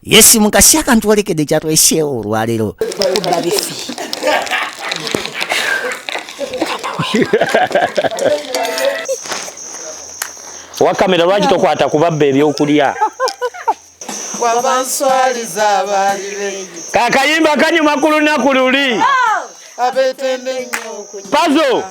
Yes, mukasi akantwolekedde kyatweseewo olwaleero. Kubba bifi. Owa kamera lwaki tokwata kubabba ebyokulya? Wabanswaliza abaali benyi. Kakayimba kanyuma ku lunaku luli. Abetende nnyo okunyuma. Pazo.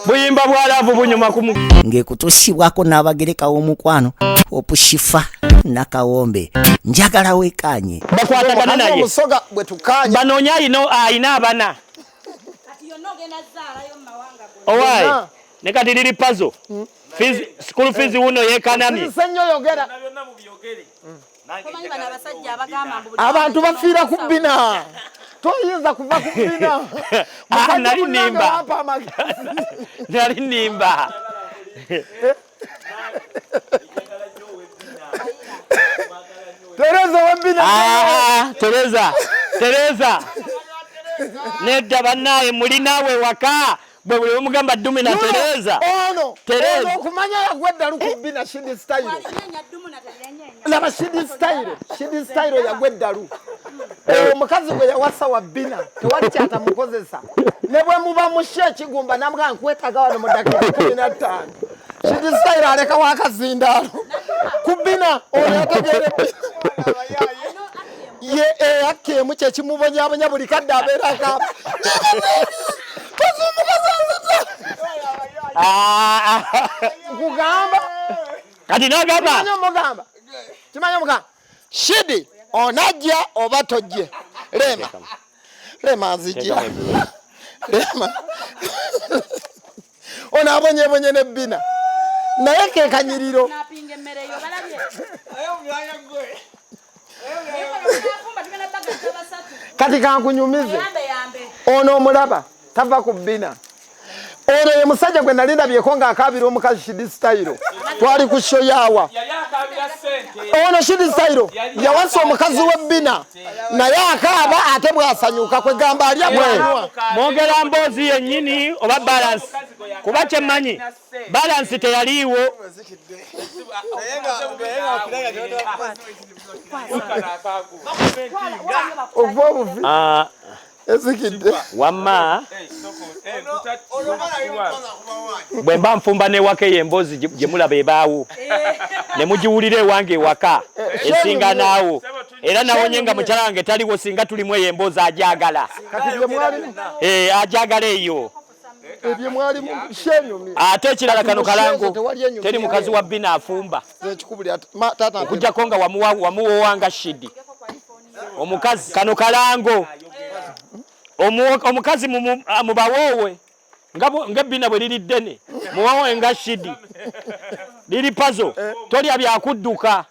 Buyimba bwa laavu bunyuma ku Ng'ekutuusibwako n'abagereka w'omukwano Opushifa Nakawombe. Njagala weekaanye. Bakwatagana naye. Omusoga bwe tukaanya. Banoonya ayina abana. Kati yonna ogenda zaalayo mu mawanga gonna. Owaaye. Yonna. Ne kati liri pazo. Fees, school fees wuno yeekanamye. Nze nnyo yogera. Tomanyi bano abasajja abagamba mbu buli Abantu bafiira ku bbina. Toyinza kuva ku bbina. Ah, Musajja nali munnange nnimba. wampa amagezi. Nali nnimba. Tereza ow'ebbina. Ah, Tereza, Tereza. Nedda bannaaye muli naawe waka. Bwe buli bamugamba ddumi na Tereza. Ono. Tereza. Ono okumanya yagwa eddalu ku bbina Shidi style. Walinyeenya ddumu na teyanyeenya. Laba Shidi style. Shidi style yagwa eddalu. Omukazi gwe yawasa wa bbina tewali kyatamukozesa. Ne bwe muba mushe ekigumba n'amugamba nkwetaaga wano mu ddakiika 15. Shidi style alekawo akazindaalo. Ku bbina ono yategeera ebbina. Ye akka emu kye kimubonyaabonya buli kadde abeera akaaba. Ah, Nkugamba. Kati n'agamba. Kimanyi omugamba. Kimanyi omugamba. Shidi onajja oba tojje. Lema. Lema nzijja. Lema. Ono abonyebonye n'ebbina. Naye ke kanyiriro. Napinga emmere yo balabye. Kati kankunyumize. Yambe yambe. Ono omulaba tava ku bbina. Ono ye musajja gwe nali ndabyeko ng'akaabira omukazi Shidi style. Twali ku show yaawa. Ono Shidi style yawasa omukazi w'ebbina naye akaaba ate bw'asanyuka kwegamba alya bw'anywa. Mwogera mboozi yennyini oba balance? Kuba kye mmanyi balance teyaliiwo. Okuva obuvi Ah, ezikidde. wamma bwe mba nfumba n'ewaka eyo emboozi gye mulaba ebaawo ne mugiwulira ewange ewaka esinga naawo era nawonye nga mukyala wange taliwo singa tulimu eyo emboozi agyagala. Kati bye mwalimu. Agyagala eyo. Ebyo mwalimu shenyumye. Ate ekirala kano kalango Tewali enyumye. teri mukazi wa bbina afumba. Nze nkikubulira taata nte- Okuggyako nga wamuwoowanga Shidi. Omukazi kano kalango. Omukazi mubawoowe. Nga ebbina bwe liri ddene, muwoowe nga Shidi. Liri pazo, tolya byakudduka,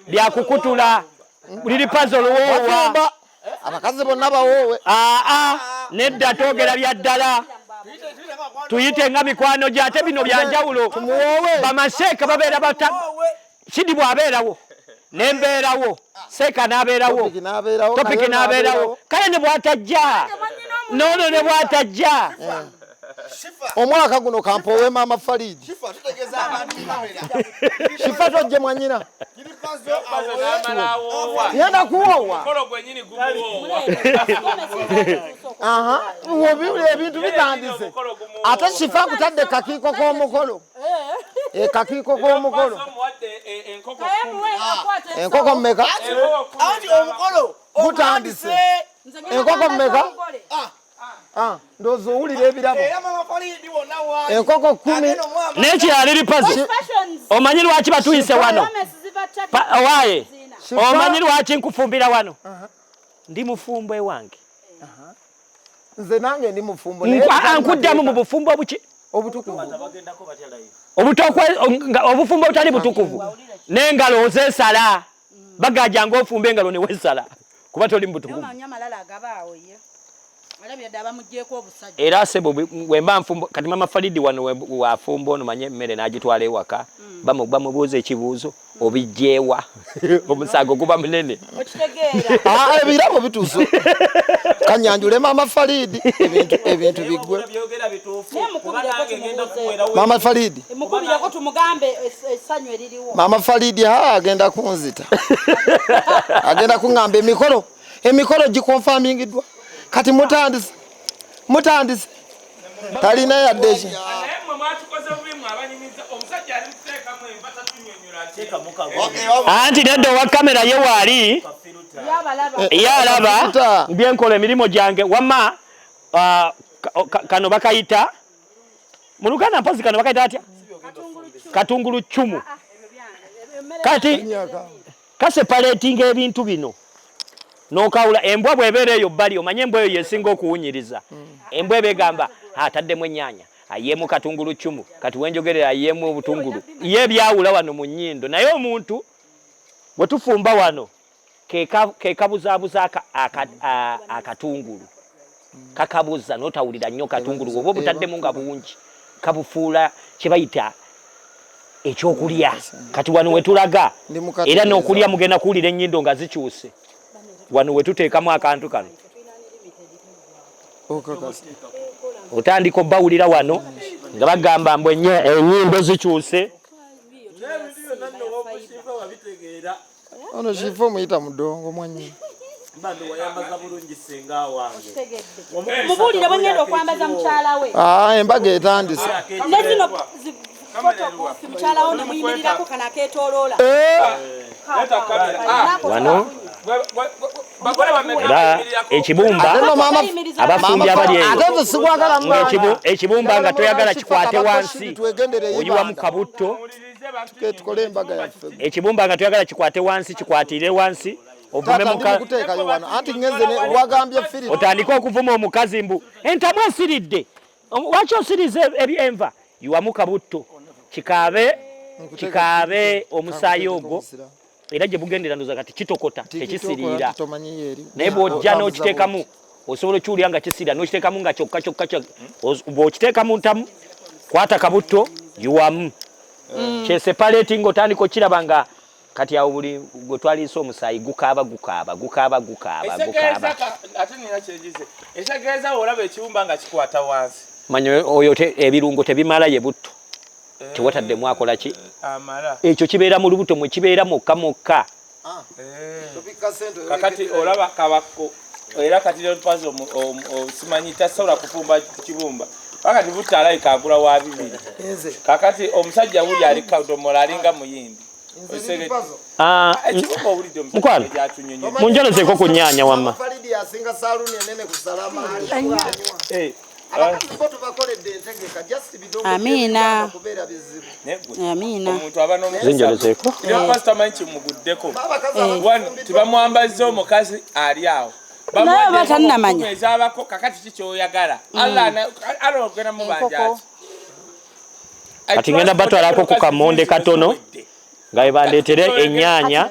byakukutula. Liri pazo luwoowa. Bafumba. Abakazi bonna bawoowe. Aa, nedda twogera bya ddala. Tuyite nga mikwano gye ate bino bya njawulo. Tumuwoowe. Bamaseeka babeera bata. Shidi bw'abeerawo, ne mbeerawo, Seeka n'abeerawo. Topiki n'abeerawo, Topiki Kayo n'abeerawo. n'abeerawo. Kale ne bw'atajja. N'ono ne bw'atajja. Omwaka guno kampoowe Maama Faridi. Shifa, tutegeeza abantu bawera. Shifa tojje mwannyina. Ngenda kuwoowa. Omukolo gwennyini gumuwoowa. Aha, wobiwulira ebintu bitandise. Ate Shifa akutadde kakiiko k'omukolo. Kakiiko k'omukolo. Enkoko mmeka? Anti omukolo gutandise. Enkoko mmeka? Ndowooza owulira ebirabo. Era Mama Faridi wonna waali. Enkoko 10. Agenda omwaka. N'ekirala liri pazi. Omanyi lwaki batuyise wano? Owaaye. Shifa. Omanyi lwaki nkufumbira wano? Ndi mufumbo ewange. Nze nange ndi mufumbo, naye Nkuddamu mu bufumbo obuki? Obutukuvu. Obufumbo obutali butukuvu. N'engalo ozeesala. Bagajja ng'ofumba engalo ne weesala. Kuba toli mu butukuvu. Omanyi amalala agabaawo ye. Era sebo wemba nfumbo kati mama Faridi wano wafumba ono manye emmere n'agitwala ewaka, bamubuuza ekibuuzo obijjeewa omusango guba munene. Ebirabo bituuse, kanyanjule mama Faridi ebintu biggwe. Mama Faridi mama Faridi agenda kunzita, agenda kuŋŋamba emikolo gikonfamingiddwa kati mutandise talina yadde ki. Anti nedda owa kamera ye waali ye alaba byenkola emirimu gyange. Wamma kano bakayita mu Luganda mpozi kano bakayita atya? Katungulu ccumu. Kati kasepaletinga ebintu bino nokawula embwa bw'ebeera eyo bbali, omanye embwa eyo yesinga okuwunyiriza. Embwa eba egamba ataddemu ennyaanya, ayeemu katungulu ccumu, kati wenjogerera ayeemu obutungulu, ye byawula wano mu nnyindo. Naye omuntu bwe tufumba wano kekabuzaabuza akatungulu, kakabuza n'otawulira nnyo katungulu oba obutaddemu nga bungi, kabufuula kye bayita ekyokulya. Kati wano wetulaga era n'okulya mugenda kuwulira ennyindo nga zikyuse. Wano wetuteekamu akantu kano otandika obbawulira wano nga bagamba mbu ennyindo zikyuse. Ono kifo muyita mudongo mwanyi. Mubuulire bwe ngenda okwambaza mukyala we. Embaga etandise. Ne zino photobooth mukyala wo ne muyimirirako kano akeetooloola. Wano era ekibumba abafumbi abali eyo ekibumba nga toyagala kikwate wansi oyiwamu kabutto. Ekibumba nga toyagala kikwate wansi kikwatire wansi otandike okuvuma omukazi mbu entamu esiridde, lwaki osiriza enva? Yiwamu kabutto kikaabe omusaayi ogwo era gye bugendera ndoza kati kitokota tekisiriira. Naye bw'ojja n'okiteekamu osobola okiwulira nga kisiriira, n'okiteekamu nga kyokka kyokka. Bw'okiteeka mu ntamu kwata kabutto yiwamu kyesepaleeti ng'otandika okiraba nga kati awo buli gwe twaliisa omusaayi gukaaba gukaaba gukaaba gukaaba gukaaba. Ate nina kyenjize ekitegeeza olaba ekibumba nga kikwata wansi, manya oyo ebirungo tebimala ye butto tewataddemu akola ki ekyo kibeera mu lubuto mwe kibeera mokka mokka. Kakati olaba kabako era kati pazo simanyi tasobola kufumba kibumba kakati butto alayika agula wa bibiri. Kakati omusajja wuli ali kadomola alinga muyindi. Mukwano munjolezeko ku nnyaanya wamma. Amiina. Amiina. Zinjolezeko. Tebamwambazza omukazi ali awo. Naye batannamanya. Kakati ki ky'oyagala? Allah ogenda mubanja ki? Kati ngenda batwalako ku kamonde katono nga bebandeetere ennyaanya,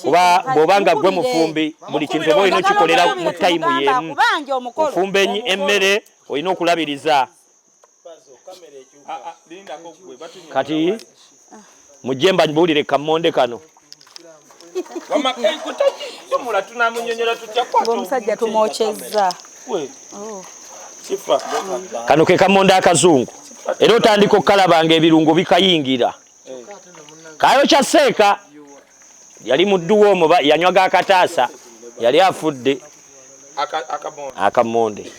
kuba bw'oba nga ggwe mufumbi buli kintu oba olina okikolera mu tayimu y'emu. Ofumba emmere olina okulabiriza. Kati mujje mbabuulire kamonde kano. Omusajja tumwokyezza. Kano ke kamonde akazungu era otandika okukalabanga ebirungo bikayingira. Kayo kya seeka yali muddu w'omu yanywaga akataasa yali afudde akamonde.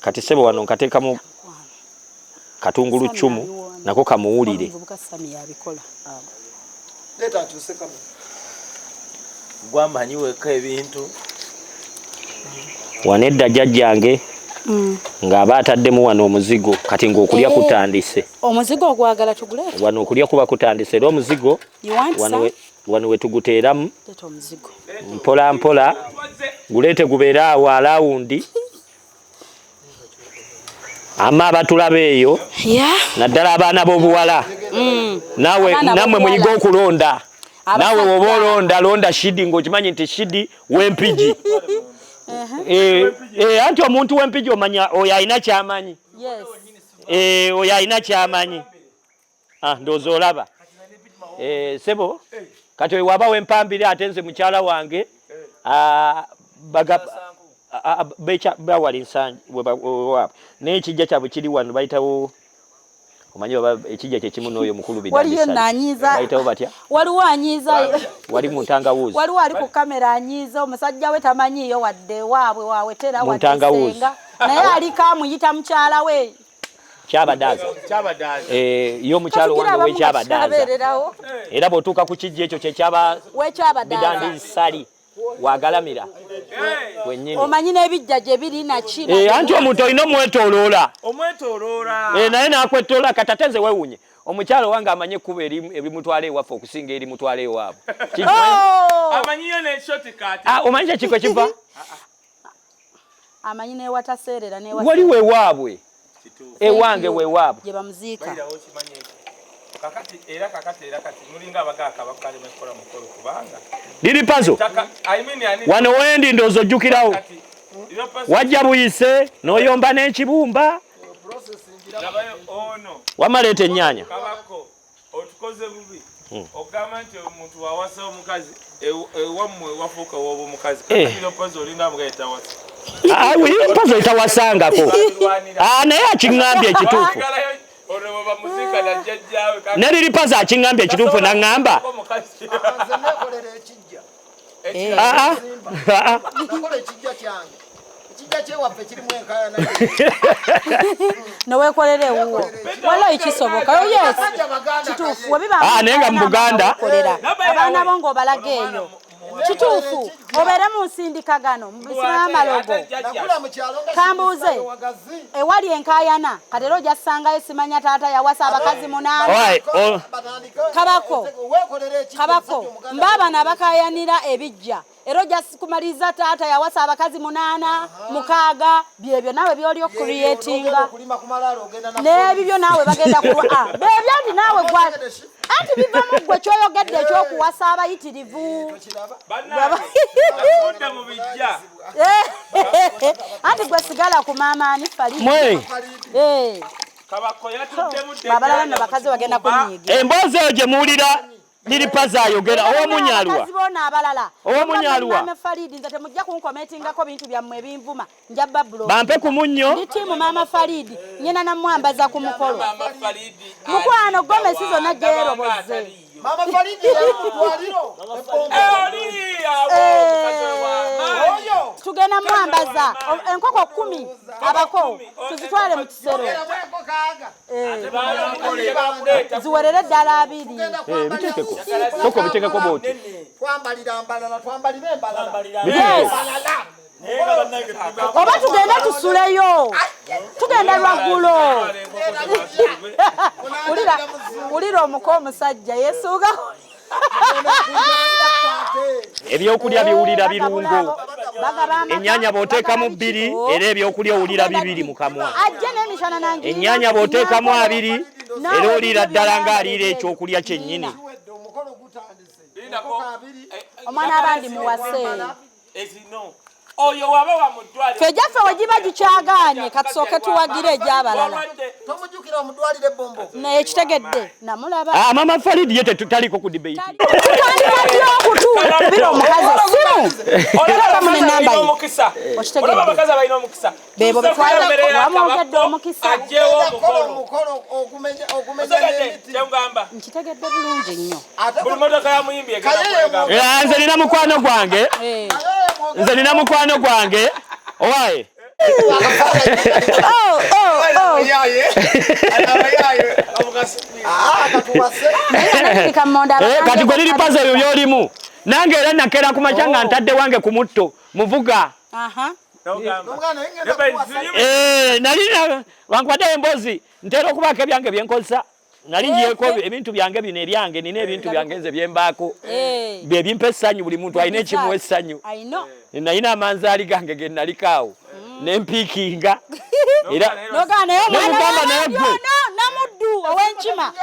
Kati sebo wano nkateekamu katungulu ccumu nako kamuwulire. Wano edda jjajjange ng'aba ataddemu wano omuzigo kati ng'okulya kutandise. Omuzigo ogwagala tugule? Wano okulya kuba kutandise era omuzigo wano we tuguteeramu mpola mpola guleete gubeere awo alawundi. Ama abatulaba eyo naddala abaana b'obuwala nammwe muyige okulonda. Naawe bw'oba olonda londa Shidi ng'okimanyi nti Shidi w'Empigi. Anti omuntu w'empigi omanya oyo alina kyamanyi. Oyo alina kyamanyi. Ndowooza olaba. Sebo kati oyo waba wempambire ate nze mukyala wange bawali nsangi waabwe naye ekijja kyabwe kiri wano bayitawo omanyi baba ekijja kye kimu n'oyo mukulu Waliyo nanyiiza. Bayitawo batya? Waliwo anyiiza. Wali mu ntangawuzi. Waliwo ali ku kamera anyiiza omusajja we tamanyiiyo wadde waabwe wawetera Mu wadde ntangawuzi. senga naye aliko amuyita mukyala we. Kyabadaaza. Kyabadaaza. Ye omukyalo Katugira wange abamu w'ekyabadaaza. bakyabeererawo. Era bw'otuuka ku kijja ekyo kye kyaba W'ekyabadaaza. Bidandi Ssali wagalamira wennyini. Omanyi n'ebijja gye biri naki. Anti omuntu olina omwetooloola. Omwetooloola. Naye n'akwetoola kati ate nze weewuunye. Omukyalo wange amanyi ekkubo erimutwala ewaffe okusinga erimutwala ewaabwe. Amanyiyo ne shortcut. Omanyi ekiko ekiva? Amanyi n'ewataseerera n'ewa- Wali wewaabwe. Ewange wewaabwe. Gye bamuziika. Bayirawo okimanyi ekyo. Kakati era kakati era kati mulinga abagaaka abakalema kukola mukolo kubanga. Liri pazo. Taka, I mean, ani- Wano wendi ndowooza ojjukirawo. Kati, liro pazo. Wajja buyise n'oyomba n'ekibumba. Labayo ono. Wamaleeta ennyaanya. Kabako otukoze bubi. Ogamba nti omuntu wawasa omukazi, ewammwe wafuuka w'oba omukazi. Kakati liro pazo olinga amugaye tawasa. Liro pazo etawasangako. Naye akiŋŋambye ekituufu. Ono bwe bamuziika na jjajjaawe. Ne liri pazo akiŋŋambye ekituufu n'aŋŋamba. Omukazi. Nze neekolera ekijja. Nakola ekijja kyange. Ekijja kyewaffe kirimu enkaayana. Neweekolera ewuwo. Walayi kisoboka. Oh, yes. Kituufu. Bwe biba Naye nga mu Buganda. Abaana bo ng'obalaga eyo. Kituufu. Obeere mu nsindikagano, mu bisimamalogo. Kambuuze. Ewali enkaayana, kati era ojja kusangayo simanya taata yawasa abakazi 8. Kabako. Kabako. Mbaabano abakaayanira ebijja. Era ojja kumaliriza taata yawasa abakazi 8, 6, byebyo naawe by'oli okucreatinga. N'ebibyo naawe bagenda kulwa. Byebyo nti naawe gwa anti biva mu ggwe ky'oyogedde ekyokuwasa abayitirivu. Bannange, mu bijja. Anti gwe sigala ku maama ani Faridi. Mwe. Kabako yatudde budde. Abalala nno bakazi bagenda kunyiigira. Emboozi eyo gye muwulira liri pazo ayogera ow'omunyalwa. Abakazi boona abalala. Ow'omunyalwa. Maama Faridi nze temujja kunkomentingako bintu byammwe ebinvuma. Nja bablo. Bampe ku munnyo. Ndi ttiimu Maama Faridi. Ngenda namwambaza ku mukolo. Mukwano gomesi zonna gyeroboze. Maama Faridi yali mu ddwaliro. Tugenda mwambaza enkoko 10 abako tuzitwale mu kisero. Ziwerere ddala 2. Bitekeko. Soko bitekeko bw'oti. Twambalira mbalala, twambalire embalala. Yes. Oba tugenda tusuleyo. Tugenda lwaggulo. Wulira omuko omusajja yeesuuga. Ebyokulya biwulira birungo. Ennyaanya bw'oteekamu 2 era ebyokulya owulira 2 mu kamwa. Ajje n'emishana nangi. Ennyaanya bw'oteekamu 2 era oliira ddala ng'aliira ekyokulya kyennyini. Omwana abandi muwase. Oyo waba wa muddwaliro. Ffe gyaffe we giba gikyagaanye katusooke tuwagire egy'abalala. Tomujjukira omudwaliro ebbombo. Naye kitegedde namulaba. Mama Faridi ye tutaliko ku debate. Tutandika ddi okutuukubira omukazi essimu? Olaba Mune namba ye. omukisa. Okitegedde. Olaba abakazi abalina omukisa. Beebo Emmere ya wamwongedde Kabako, omukisa. Aggyewo Kola omukolo. omukolo okumenya Otegedde n'emiti. kyengamba. Nkitegedde bulungi nnyo. Buli mmotoka ya muyimbi egenda kwegamba. Nze nina mukwano gwange. Nze nina mukwano gwange. Owaye. Kati gwe liri pazo ebyo by'olimu. Nange era nakeera ku makya nga ntadde wange ku mutto muvuga. Nali wankubadde emboozi ntera okubaako ebyange bye nkozesa. Nali ngyeko ebintu byange bino ebyange nina ebintu byange nze bye mbaako. Bye bimpa essanyu buli muntu alina ekimuwa essanyu. Nalina amanzaali gange ge naliko awo. Ne mpiikinga. Era nemugamba naye namuddu ow'enkima.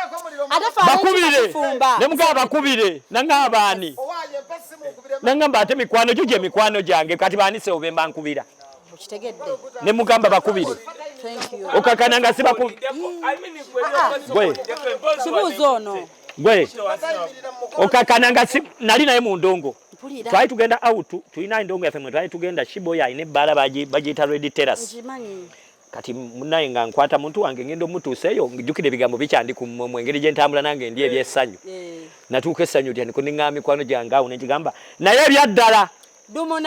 Ate bakubire. Ne mugamba bakubire nangamba ani. Nangamba ate mikwano gyo gye mikwano gyange, kati baanise obe mba nkubira. Ne mugamba bakubire. Okakana nga sibakubire. Gwe. Kibuuzo ono. Gwe. Okakana nga si nali naye mu ndongo. Twali tugenda out, tulina endongo yaffe mwe twali tugenda Shiboya alina ebbaala bagiyita Red Terrace. Kati munaye nga nkwata muntu wange ngenda omutuusa eyo, njjukira ebigambo bikyandi ku mmwe engeri gye ntambula nange ndi eby'essanyu. Natuuka essanyu lya niko neŋŋamba mikwano gyange awo ne ngigamba naye ebyaddala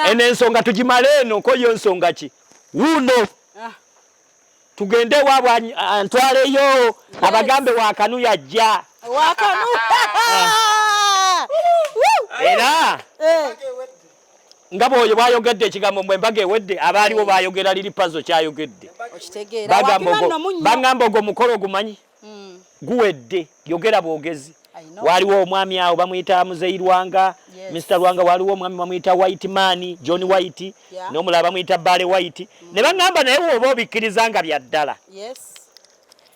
eno ensonga tugimale eno ko yo nsonga ki wuuno tugende ewaabwe antwaleyo abagambe wakanu yajja wakanu era nga bwoyo bwayogedde ekigambo mbwe embaga ewedde abaaliwo bayogera liri pazo kyayogedde bagamba ogwo mukolo ogumanyi guwedde yogera bwogezi. Waliwo omwami awo bamuyita Muzeyi Lwanga, Mr Lwanga, waliwo omwami bamuyita White Man, John White, n'omulala bamuyita Bale White. Ne baŋŋamba naye bw'oba obikkiriza nga bya ddala.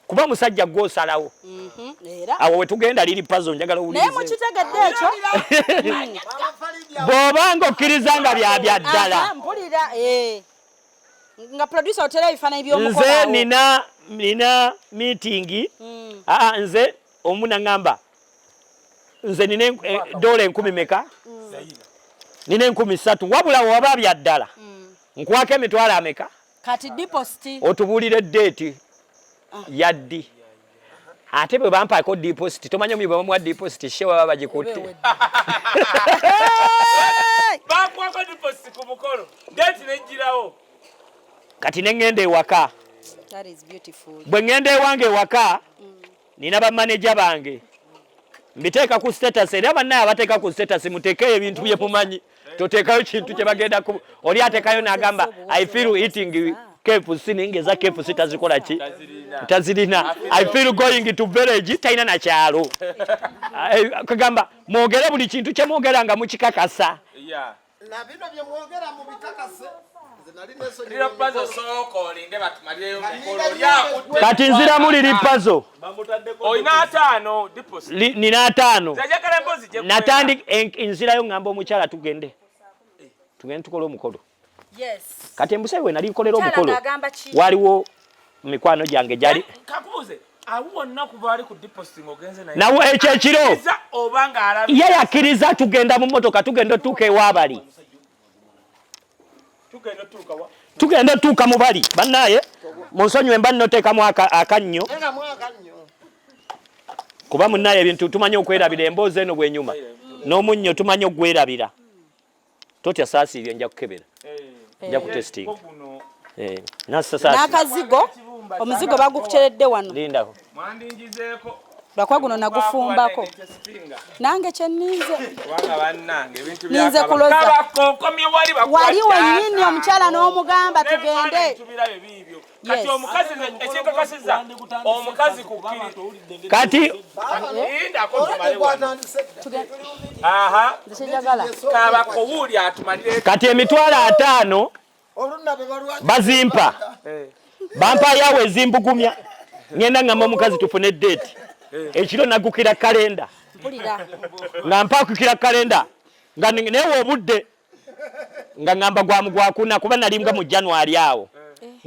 Kuba musajja gw'osalawo. Awo we tugenda liri pazo njagala owulirize. Naye mukitegedde ekyo. Bw'oba ng'okkiriza nga bya bya ddala. Mpulira nga producer otera ebifaananyi by'omukolo. Nze nina meeting. Nze omu nangamba nze nina dola 10,000 meka nina 3,000 wabula waba bya ddala nkwako emitwalo ameka kati deposit otubuulire date yaddi ate bwe bampaako deposit tomanyi omu bwe bamuwa deposit she baba bagikutte bakwako deposit ku mukolo date nejjirawo kati ne ŋŋenda ewaka bwe ŋŋenda ewange ewaka nina bamaneja bange mbiteeka ku status era bannaye abateeka ku status muteekeyo ebintu bye mumanyi toteekayo kintu kye bagenda ku oli ateekayo n'agamba I feel eating KFC nengeza KFC tazikola ki tazirina I feel going to village talina na kyalo kagamba mwogere buli kintu kye mwogera nga mukikakasa na bino bye mwogera mubikakase. Kati nziramu liri pazo nina 5 natandika nzirayo ngamba omukyala tugende tukole omukolo. Kati embusa we nali nkolera omukolo waliwo mikwano gyange gyali nawe ekyo ekiro ye yakkiriza tugenda mu mmotoka tugenda otuuka ewabali tugenda otuuka mu bali bannaye munsonyiwe mba nnoteekamu akannyo kuba munnaye ebintu tumanyi okwerabira emboozi eno bwenyuma n'omunnyo tumanyi okugwerabira totya saasiibye nja kukebera nja kutestinga n'akazigo omuzigo bagukuteredde wano lindako lwakuba guno nagufumbako nange kyenninze ninze kuloza wali wennyini omukyala n'omugamba tugende kati omukazi ekinkakasiza omukazi kukkiri kati kati emitwalo 5 bazimpa bampa yawe ezimbugumya ngenda ngamba omukazi tufune date ekiro nagukira kalenda nga mpakukira kalenda nga newe obudde nga ngamba gwa mugwakuna kuba nalimbwa mu January awo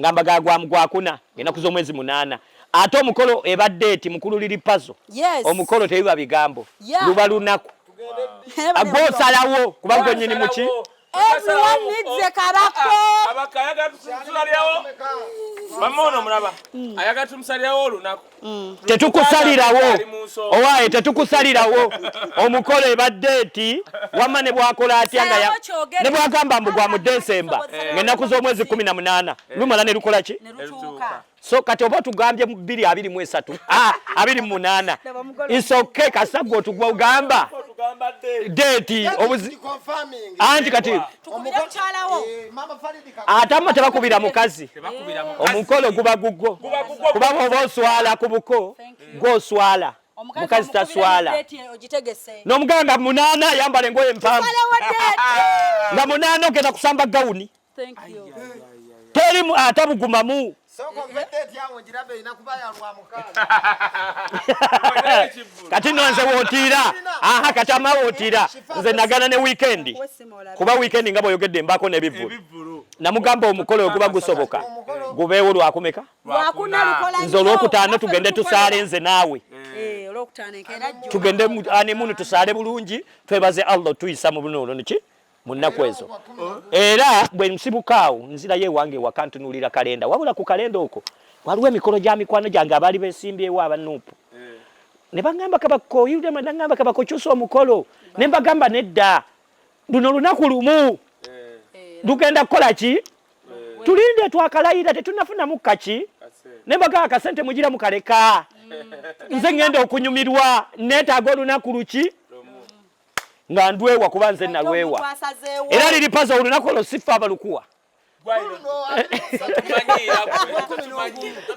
ngamba ga gwa mugwakuna ennaku z'omwezi 8 ate omukolo eba date mukulu liri pazo omukolo tebiba bigambo luba lunaku agwosalawo kuba gwe nnyini muki Everyone needs a kabako. Kabaka ayaga tusalirawo. Mamono mulaba. Ayaga tumusalirawo olunaku. Tetukusalirawo. Owaye tetukusalirawo. Omukolo eba date wamma ne bwakola atya nga ne bwagamba mbu gwa mu December ng'ennaku z'omwezi 18 lumala ne lukola ki? So kati oba tugambye mu 2023 28 it's okay kasaggo tugamba date obuzi anti kati ate amma tebakubira mukazi omukolo guba gugwo kuba bw'oba oswala ku buko gw'oswala mukazi taswala n'omuganda 8 ayambala engoye empanvu nga 8 ogenda kusamba gawuni teri atabugumamu. Kati nno nze wootiira, aha, kati ama wootiira nze nagana ne weekend, kuba weekend nga bw'oyogedde mbaako n'ebivvulu. Namugamba omukolo oguba gusoboka gubeewo lwakumeka, nze olwokutaano tugende tusaale nze naawe, tugende anemunu tusaale bulungi, twebaze Allah tuyisa mu buno olwo niki mu nnaku ezo. Era bwe nsibukaawo nzirayo ewange ewaka ntunuulira kalenda, wabula ku kalenda okwo waliwo emikolo gya mikwano gyange abaali besimbyewo aba Nuupu, ne baŋŋamba Kabako, naŋŋamba Kabako kyusa omukolo, ne mbagamba nedda, luno lunaku lumu lugenda kukola ki, tulinde twakalayira tetunafunamu kaki, ne mbagamba akasente mugira mukaleka, nze ŋŋenda okunyumirwa, neetaaga olunaku luki nga ndwewa, kuba nze nalwewa. Era liri paza olunaku olwo sifa abalukuwa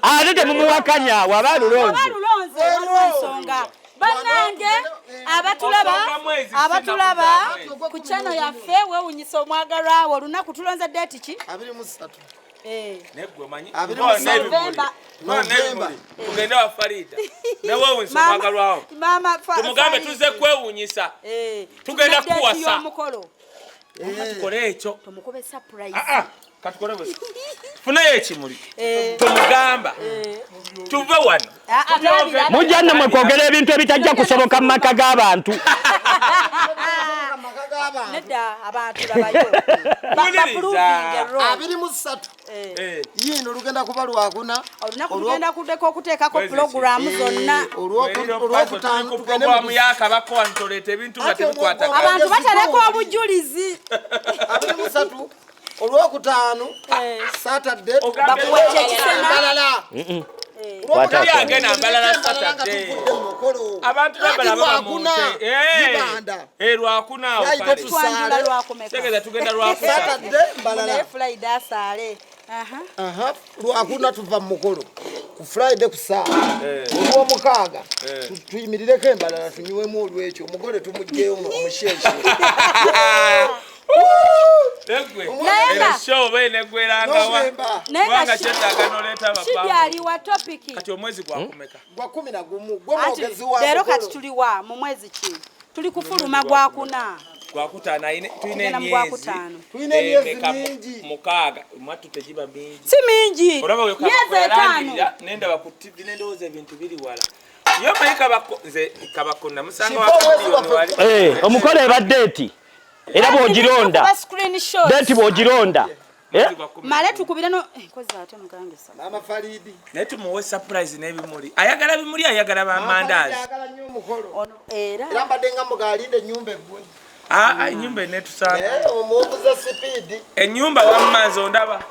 ate temumuwakanya waba alulonze. Bannange abatulaba ku channel yaffe, wewunyisa omwagalwa wo olunaku tulonze date ki? 23. Tugende wa Farida newewunyisa omwagalwawo, tumugambe tuzze kwewunyisa, tugenda kuwasa, tukole ekyo, tumukube surprise. Katukole bwe funayo ekimuli tumugamba tuve wano. Mujja nnammwe kwogera ebintu ebitajja kusoboka mu maka g'abantu. Nedda, abantu labayo. 23 yiino lugenda kuba lwakuna. Olunaku lugenda kuddeko okuteekako pulogulaamu zonna. Olwokutaano tugende mu yakabako wano toleeta ebintu nga tebikwatagana. Abantu batereko obujulizi. 23 olwokutaano Saturday bakuwa ekisena. Mbalala. Agenda Mbalala Saturday. Abantu bebala baba mu Ibanda. Lwakuna. Twanjula lwakumeka? Tegeza tugenda lwakuna. Saturday Mbalala. Friday asaale. Aha. Aha, lwakuna tuva mu mukolo. Ku Friday ku saa. Olwomukaaga tuyimirireko Embalala tunywemu olwekyo omugole tumugyeyo omusheshe. Kibyaliwa topic. Kati omwezi gwakumeka? Gwa 11 gwe mwogezi wa. Leero kati tuliwa mu mwezi ki? Tuli kufuluma gwakuna. Gwakutaano tulina emyezi. Tulina emyezi mingi. Mukaaga mwattu tegiba mingi. Si mingi. Myezi etaano. Nendaba ku TV nendowooza ebintu biri wala. Yo manyi Kabako nze Kabako namusanga wa wali. Omukolo ebadde eti. Era bw'ogironda. Date bw'ogironda. Male tukubire no nkozi ate mugange sa. Mama Faridi. Naye tumuwe surprise n'ebimuli. Ayagala bimuli, ayagala bamandaazi. Ayagala nnyo omukolo. Ono era. Era mbadde nga mugalinde ennyumba eggwe. Ennyumba eneetusanga. Omuwuguza sipiidi. Ennyumba wamma nze ondaba.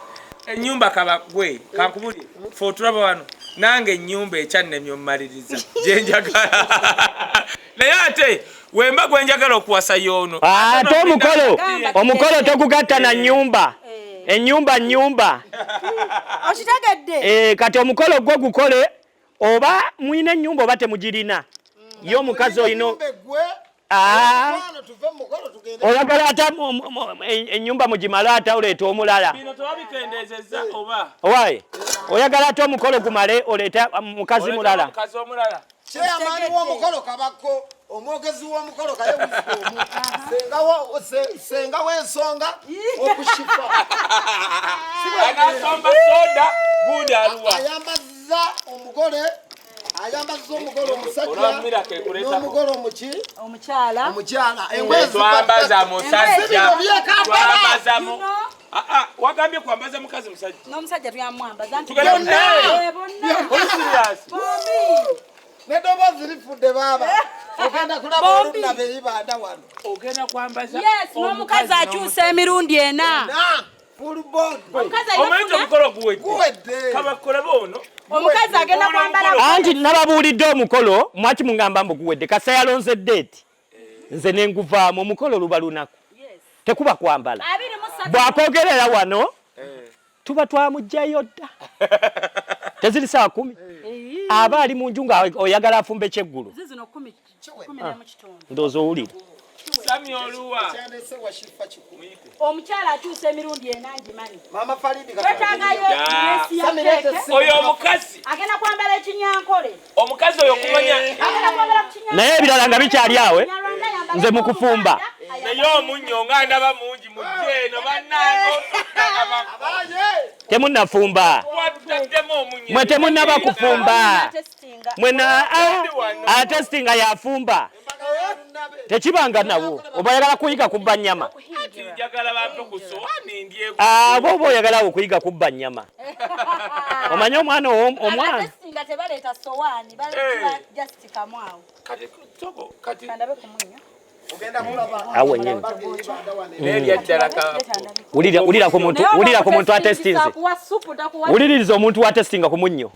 Ennyumba kabagwe kankubuli. Ffe otulaba wano. Nange ennyumba ekyannemye ommaliriza gye njagala. Naye ate wemba gwe njagala okuwasa y'ono. Ate omukolo omukolo togugatta na nnyumba. Ennyumba nnyumba. Okitegedde? Kati omukolo gwo gukole oba mwina ennyumba oba temugirina. Ye omukazi olina oyagala ate ennyumba mugimale ate oleeta omulala. Bino tewabikendezezza oba? Owaye oyagala ate omukolo gumale oleeta mukazi mulala. Mukazi omulala. Chairman w'omukolo Kabako, omwogezi w'omukolo kaye omu. Senga w'ensonga okushifa. Anasomba soda gundi aluwa. Ayambaza omugole, ayambaza omugole omusajja n'omugole omuki? Omukyala. Omukyala. Engoye twambaza musajja. Twambaza mu. Wagambye kwambaza mukazi musajja. N'omusajja tuyamwambaza nti bonna. N'eddoboozi lifudde baaba. Ogenda kulaba olunnabe Ibanda wano. Ogenda kwambaza. Yes, n'omukazi akyusa emirundi ena. Full board. Omanyi omukolo guwedde. Kabakole bono. Omukazi agenda kwambala. Anti nababuulidde omukolo mwaki mungamba mbu guwedde kasa yalonze date. Nze ne nguvaamu omukolo luba lunaku. Tekuba kwambala. Bw'akwogerera wano tuba twamugjayo dda. Teziri saa 10. Aba ali mu nju nga oyagala afumbe kyeggulo. Zizino 10 10 n'ekitundu. Ndowooza owulira. Sami oluwa. Omukyala akyusa emirundi ena ngimanyi. Mama Faridi Twetaagayo dress ya cake. Oyo omukazi. Agenda kwambala ekinyankole. Omukazi oyo kumanya. Agenda kwambala ku kinyankole. Naye ebirala nga bikyali awe. Nze mu kufumba. Naye omunnyo nga ndaba mungi mujje eno bannange. Temunnafumba. Watutaddemu omunnyo. Mwe temunnaba kufumba. Mwe na atestinga yafumba. Tekibanga nawo. Oba oyagala kuyiga kubba nnyama. Ati njagala bampe ku ssowaani ndyeko. Abo oba oyagala okuyiga kubba nnyama. Omanye omwana omwana. Abatestinga tebaleeta sowaani, baleeta just kamu awo. Kati soko kati Kandabe ku munnyo. Awo nnyini. n'erya ddala ka Wulira ku muntu, wulira ku muntu atestinze. Kuwa supu takuwa Wuliririza omuntu atestinga ku munnyo.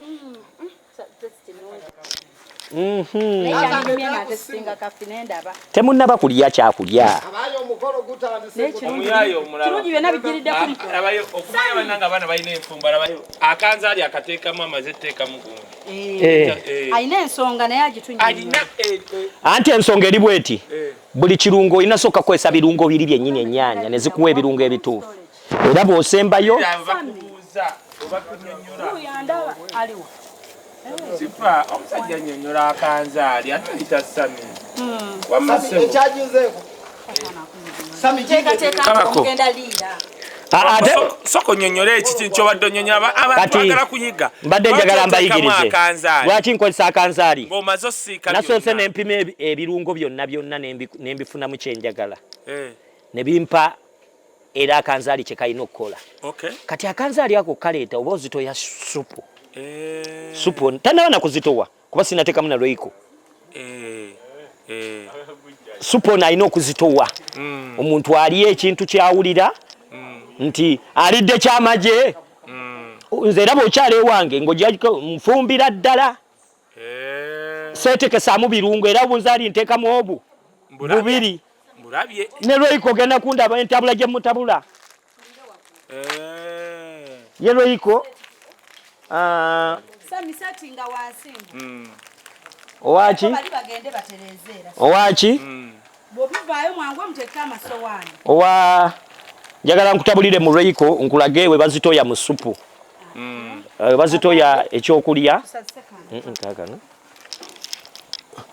Naye kyanyumye nga atestinga kafi n'endaba. Temunnaba kulya kyakulya. Abaye omukolo gutandise. Naye kirungi Omuyaaye omulala. kirungi byonna bigiridde ku mutwe. Alabayo okumanya bannange abaana balina enfumba alabayo akanzaali akateekamu amaze etteekamu gundi. Alina ensonga naye agitunyumya. Alina Anti ensonga eri bweti. Buli kirungo olina sooka kukozesa birungo biri byennyini ennyaanya ne zikuwa ebirungo ebituufu. Era bw'osembayo abo bakubuuza oba kunyonnyola. Oyo andaba aliwa. Sifa omusajja annyonnyola akanzaali ate ayita Sami. Wamma Sami ssebo. ekyagizeeko. Sami Teekateeka Kabako. okugenda liira. Ate Soko nnyonnyola ekiki ky'obadde onnyonnyola abantu Kati, baagala kuyiga. mbadde njagala Lwaki oteekamu mbayigirize. akanzaali? Lwaki nkozesa akanzaali? Ng'omaze osiika Nasoose byonna. ne mpima ebirungo byonna byonna ne mbifunamu kye njagala. Ne bimpa era akanzaali kye kalina okukola. Okay. Kati akanzaali ako kaleeta oba ozitoya supu. Supu tannaba na kuzitowa kuba sinateekamu na lweiko. Supu ono alina okuzitowa. Omuntu alya ekintu ky'awulira nti alidde kyamagye. Nze era bw'okyala ewange ng'ojja nfumbira ddala. Seetekesaamu birungo era obunzaali nteekamu obu bubiri. Mbulabye. Ne lweiko ogenda kundaba entabula gye mutabula. Ye lweiko Sami setinga wansi mbu. owaki? Bali bagende batereeze era. Owaki? Bw'obivaayo mwangu muteeke amasowaani. Owa njagala nkutabulire mu lweiko nkulage we bazitoya mu supu. Bazitoya ekyokulya. Kaakano.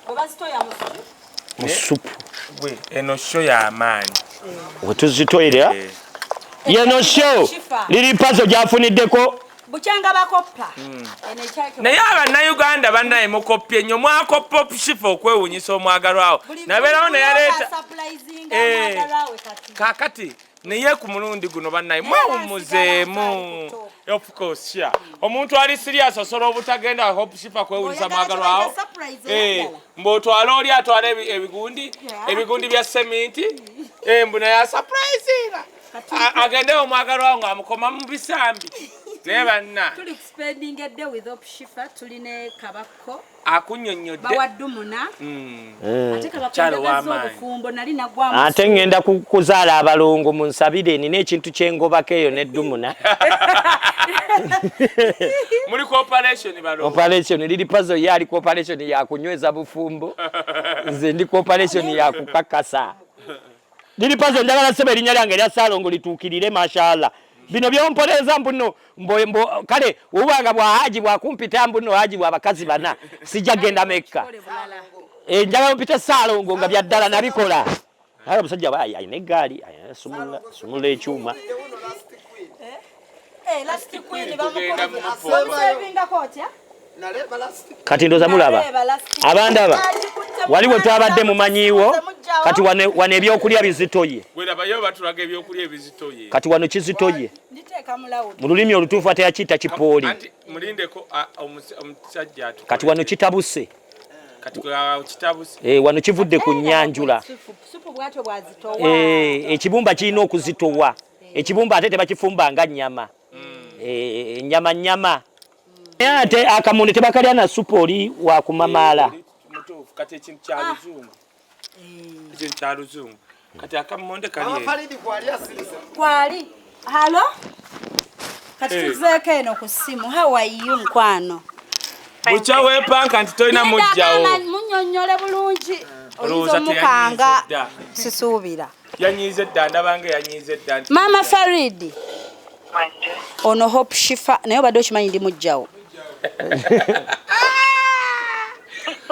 Bwe bazitoya mu supu. Mu supu. Gwe eno sho y'amaanyi. We tuzitoyera. Yeno sho liri pazo gy'afuniddeko. Bukyanga bakoppa. Eno ekyaki. Naye abannayuganda bannaye mukoppye nnyo mwakoppa Shifa okwewuunyisa omwagalwawo. Nabeerawo naye aleeta surprisinga omwagalwawe kati. Kaakati naye ku mulundi guno bannaye mwewummuzeemu. Of course, yeah. Omuntu ali serious osobola obutagenda Hope Shifa kwewuunyisa Oyagala mwagalwawo. kyebayita surprise eyagala. Mbw'otwala oli atwala ebigundi, ebigundi bya seminti, mbu naye asurprisinga. Agende omwagalwawo ng'amukoma mu bisambi. Naye banna. Tuli ku spending a day with Hope Shifa, tuli ne Kabako. Akunnyonnyodde. Bawaddumuna. Ate Kabako Kyalo njagaza w'amaanyi. obufumbo nali naggwamu. Ate ngenda kuzaala abalongo munsabire nina ekintu kye ngobako eyo n'eddumuna. Muli ku operation balongo. Operation liri pazo ye ali ku operation ya kunyweza bufumbo. Nze ndi ku operation ya kukakasa. Liri pazo njagala ssebo erinnya lyange erya Ssaalongo lituukirire mashallah. Bino byompoleeza mbu mbo kale obubanga bwa Haji bwakumpita mbu nno Haji bwa bakazi bana sijja genda Mekka. Njagala mpite Ssaalongo nga bya ddala nabikola. Aye omusajja baayi alina eggaali, sumula ekyuma. Last queen Tugenda bamukola. mu Bamusevingako otya? Kati ndoza mulaba. Abandaba. Wali we twabadde mumanyiiwo kati wano ebyokulya bizitoye. Gwe labayo batulaga ebyokulya ebizitoye. Kati wano kizitoye. Nditeeka mu lawudu. Mu lulimi olutuufu ate yakiyita kipooli. Anti mulindeko omusajja atukolere. Kati wano kitabuse. Kati kitabuse. Wano kivudde ku nnyanjula. Supu bw'atyo bw'azitowa. Ekibumba kirina okuzitowa. Ekibumba ate tebakifumba nga nnyama. Nnyama nnyama. Naye ate akamonde tebakalya na supu oli wa kumamaala. Mutuufu kati ekintu kya luzungu. Ekintu kya luzungu. Kati akamonde kali Mama eyo. Faridi kwali asirise. Kwali. Halo? Kati tuzeeko eno ku ssimu. How are you mukwano? Bukya weepanka nti tolina mujjawo. Munnyonnyole bulungi. Oyinza omukanga sisuubira. Yanyiize dda, ndabanga yanyiize dda. Maama Farid. Ono Hope Shifa naye obadde okimanyi ndi mujjawo.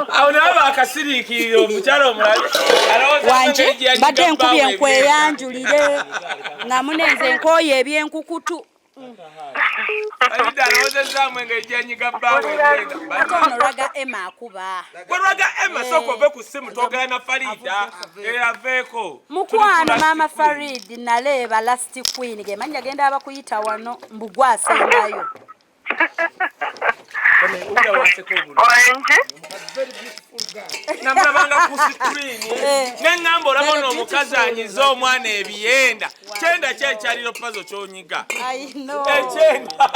Awo naaba akasiriikirira omukyala omulabe. Wanje mbadde nkubye nkweyanjulire nga munenze nkooye ebyenkukutu. Farida alowoozezaamu engeri gyanyiga bbaawe. Ate ono Lwaga Emma akuba. Gwe Lwaga Emma sooka ove ku ssimu twogera na Farida aveeko. Mukwano Maama Farid naleeba Last Queen ge mannya genda abakuyita wano mbu gwasembayo. Namulabanga ku sikiriini neŋŋamba olaba ono omukazi anyize omwana ebiyenda. Kyenda ki ekyaliro pazo ky'onyiga? Ekyenda.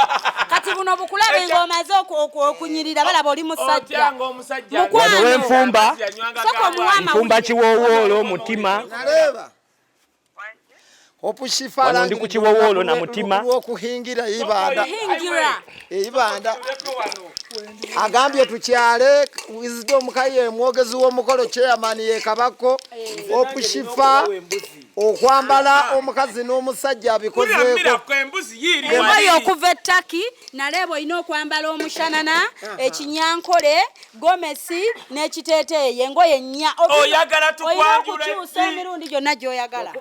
Kati buno bukulabe ng'omaze okunyirira balaba oli musajja. Mukwano wenfumba nfumba kiwoowoolo omutima. Opushifala ndi ku kiwoowoolo na mutima. Okuhingira ibanda. Ibanda. Agambye tukyale Wisdom Kaye mwogezi w'omukolo chairman ye Kabako Opushifa okwambala omukazi n'omusajja abikozeeko. Engoye okuva e Turkey naleebo olina okwambala omushanana, ekinyankole, gomesi n'ekiteeteeyi, engoye nnya. Oyagala tukwanjule okukyusa emirundi gyonna gy'oyagala.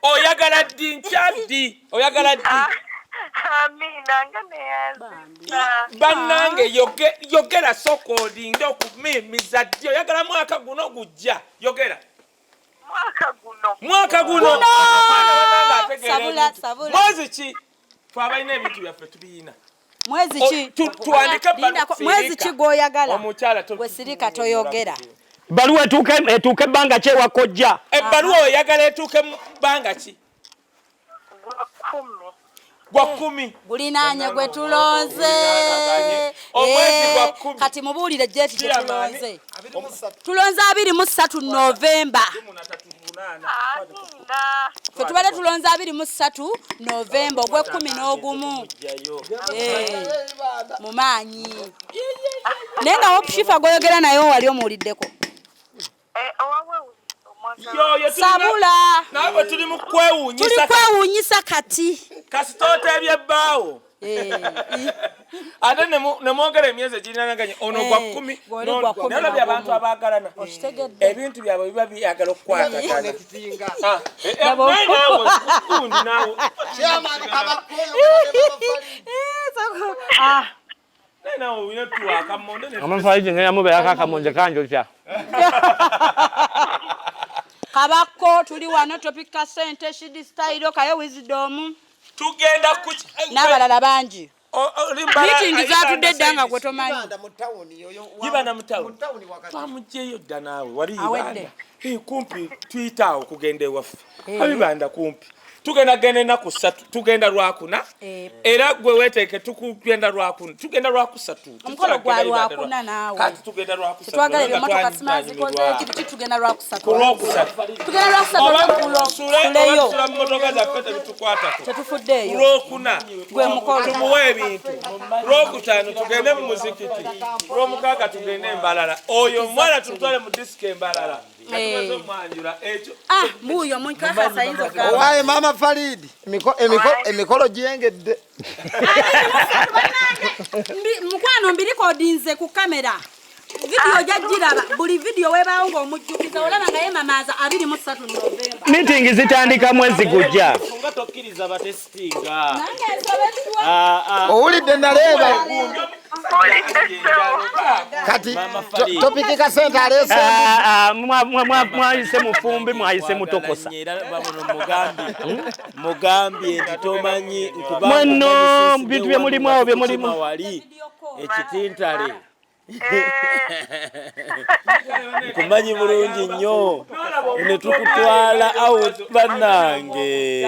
Oyagala ddi nkya ddi? Oyagala ddi? Amina nga neyanziza. Bannange yogera sooka olinde okumimiza ddi. Oyagala mwaka guno gujja. Yogera. Mwaka guno. Mwaka guno. Sabula, sabula. Mwezi ki? Ffe abalina ebintu byaffe tubiyina. Mwezi ki? Tuwandike mwezi ki gw'oyagala? Omukyala gwe sirika toyogera. Ebbaluwa etuuke ebbanga ki ewa kojja? Ebbaluwa oyagala etuuke bbanga ki? Gwa 10. Gulinaanye gwe tulonze. Omwezi gwa 10. Kati mubuulire jeti gye tulonze. Tulonze 23 Novemba. Ffe tubadde tulonze 23 Novemba ogwe 11. Mu maanyi. Naye nga Hope Shifa gw'oyogera naye wali omuwuliddeko. Sabula. Naawe tuli mu kwewuunyisa. Tuli kwewuunyisa kati. Kasita oteebye ebbaawo. Ate ne mwogera emyezi egirinanaganye ono gwa 10. Naye olabye abantu abaagalana. Ebintu byabwe biba byagala okukwatagana. Naawe gundi naawe. Amafariji ngenda mubeerako akamonje kanjokya. Kabako tuli wano topika sente Shidi Style Kaye Wisdom. Tugenda ku n'abalala bangi. Meeting zaatudde dda nga gwe tomanyi. Ibanda mu town. Twamuggyeyo dda naawe wali Ibanda. Kumpi tuyita awo kugenda ewaffe. Ibanda kumpi. Tugenda genda ennaku ssatu, tugenda lwakuna. Era gwe weeteeke tukugenda lwakuna. Tugenda lwakusatu. Omukolo gwa lwakuna naawe. Kati tugenda lwakusatu. Tetwagala ebyomotoka simanzikoze kiti tugenda lwakusatu. Ku lwokusatu. Tugenda lwakusatu. Oba tusula mu mmotoka zaffe tebitukwatako. Tetufuddeeyo. Ku lwokuna. Gwe mukolo. Tumuwe ebintu. Ku lwokutaano tugende mu muzikiti. Ku lwomukaaga tugende embalala. Oyo omwana tumutwale mu disiko embalala. Owaye Mama Farid emikolo gyengedde. Mukwano mbirikodinze ku kamera. Video ojja buli video webaawo ng'omujjukiza olaba nga ye mamaaza 23 Novemba. Meeting zitandika mwezi gujja. Nga tokkiriza batesitinga. Owulidde naleeba. Kati topiki kasente aleese. Mwayise mufumbi mwayise mutokosa. Mugambye nti tomanyi mweno bintu bye mulimu awo bye mulimu. Ekitintale. Nkumanyi bulungi nnyo ne tukutwala out bannange.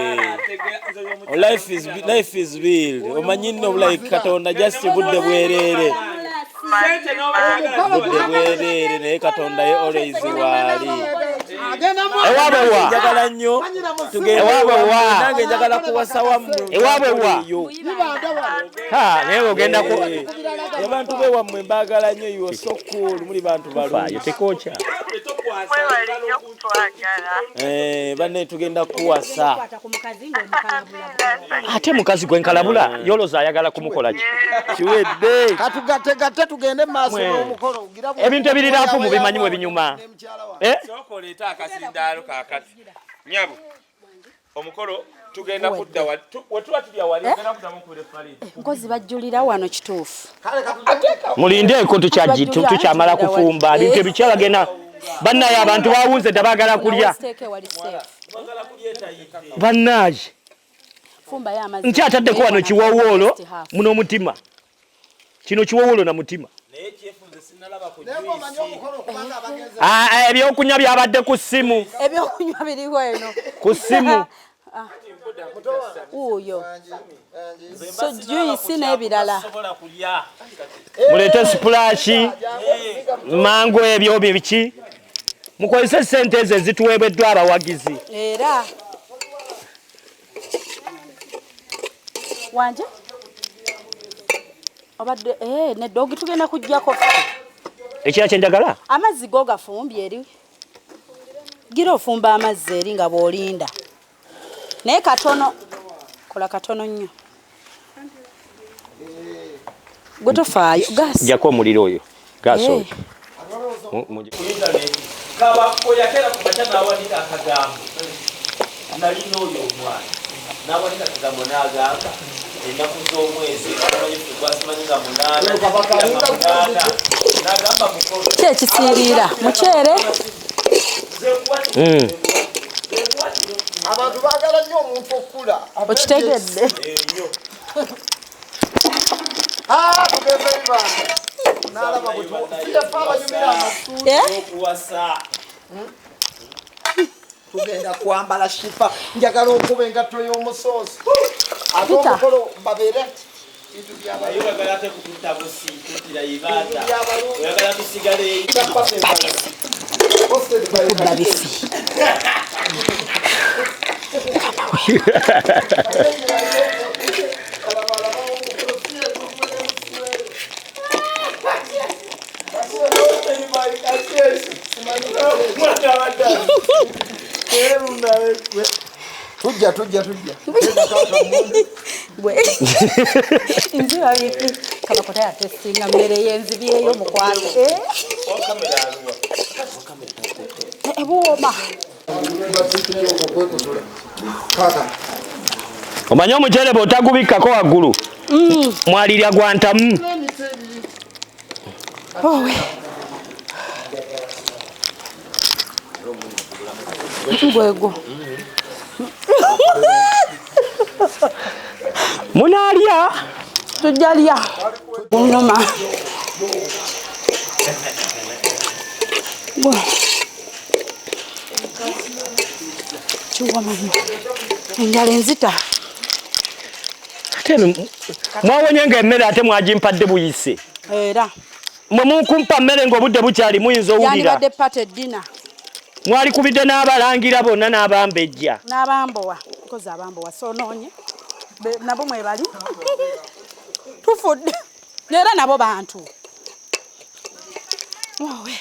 Life is real. Omanyi nno like Katonda just budde bwereere. Budde bwereere naye Katonda ye always waali. Ewaabwe wa? Njagala nnyo tugende Ewaabwe wa? Nange njagala kuwasa wammwe. Ewaabwe wa? Ha, naye ogenda ku Abantu bewammwe mbaagala nnyo, you are so cool, muli bantu balungi. Tekokya. Mwebale nnyo okutwagala. Eh, banne tugenda kuwasa. Ate mukazi gwe nkalabula yoloza ayagala kumukola ki? Kiwedde. Katugategatte tugende mu maaso n'omukolo. Ebintu ebirirafu mubimanyi mwe binyuma. Eh? Sooka oleete akazindaalo kaakati. Nyabo, omukolo tugenda kudda wali. We tuba tulya wali, ogenda kuddamu nkubire Farid. Nkozi bajjulira wano kituufu. Mulindeeko tukyamala kufumba. Ebintu ebikyala genda bannaye abantu bawunze dda baagala kulya. Bannaye. Nkyataddeko wano kiwowoolo muno omutima. Kino kiwowoolo na mutima. Ebyokunywa byabadde ku ssimu. Ebyokunywa biriwo eno. Ku ssimu. Wuuyo. So juice n'ebirala. Muleete splash, mango ebyo biki. Mukozese ssente ezo ezituweebeddwa abawagizi. Era. Wanje? Obadde ne dog tugenda kujjako. Ekira kye njagala? Amazzi go gafumbye eri. Gira ofumba amazzi eri nga bw'olinda. Naye katono, kola katono nnyo. Gwe tofaayo, gaasi. Jjako omuliro oyo, gaasi oyo. Kabako yakera ku makya n'awanika akagambo. Nalina oyo omwana. N'awanika akagambo n'agamba ennaku z'omwezi abamanyi gwasimanyi nga 8 n'agamba mukolo. Ki ekisiiriira? Muceere? Abantu baagala nnyo omuntu okukula. Okitegedde? Tugeze Ibanda. N'alaba bwe tufa abanyumira amasuuti. Tugenda kwambala shifa. Njagala okuba engatto y'omusoosi. Ate omukolo babeere. Oyagala ate kututta busi, tuttira Ibanda. Oyagala tusigale. Kubba bifi. Tujja. Nziba bifi. Kabakota yatesinga mmere y'enzibyeyo mukwano. Ebuwoma. Omanyi omuceere bw'otagubikkako waggulu mwalirya gwa ntamu. Owe. Gwego. Munaalya? Tujja lya. Gunnuma. Kiwoma nnyo. Enjala enzita. Ate mwawonye ng'emmere ate mwagimpadde buyise. Era. Mwe munkumpa mmere ng'obudde bukyali muyinza owulira. Yandibadde party dinner. Mwalikubidde n'abalangira bonna n'abambejja. N'abambowa. Nkozi abambowa soonoonye. Nabo mwebali. Tufudde. Era nabo bantu. Wowe.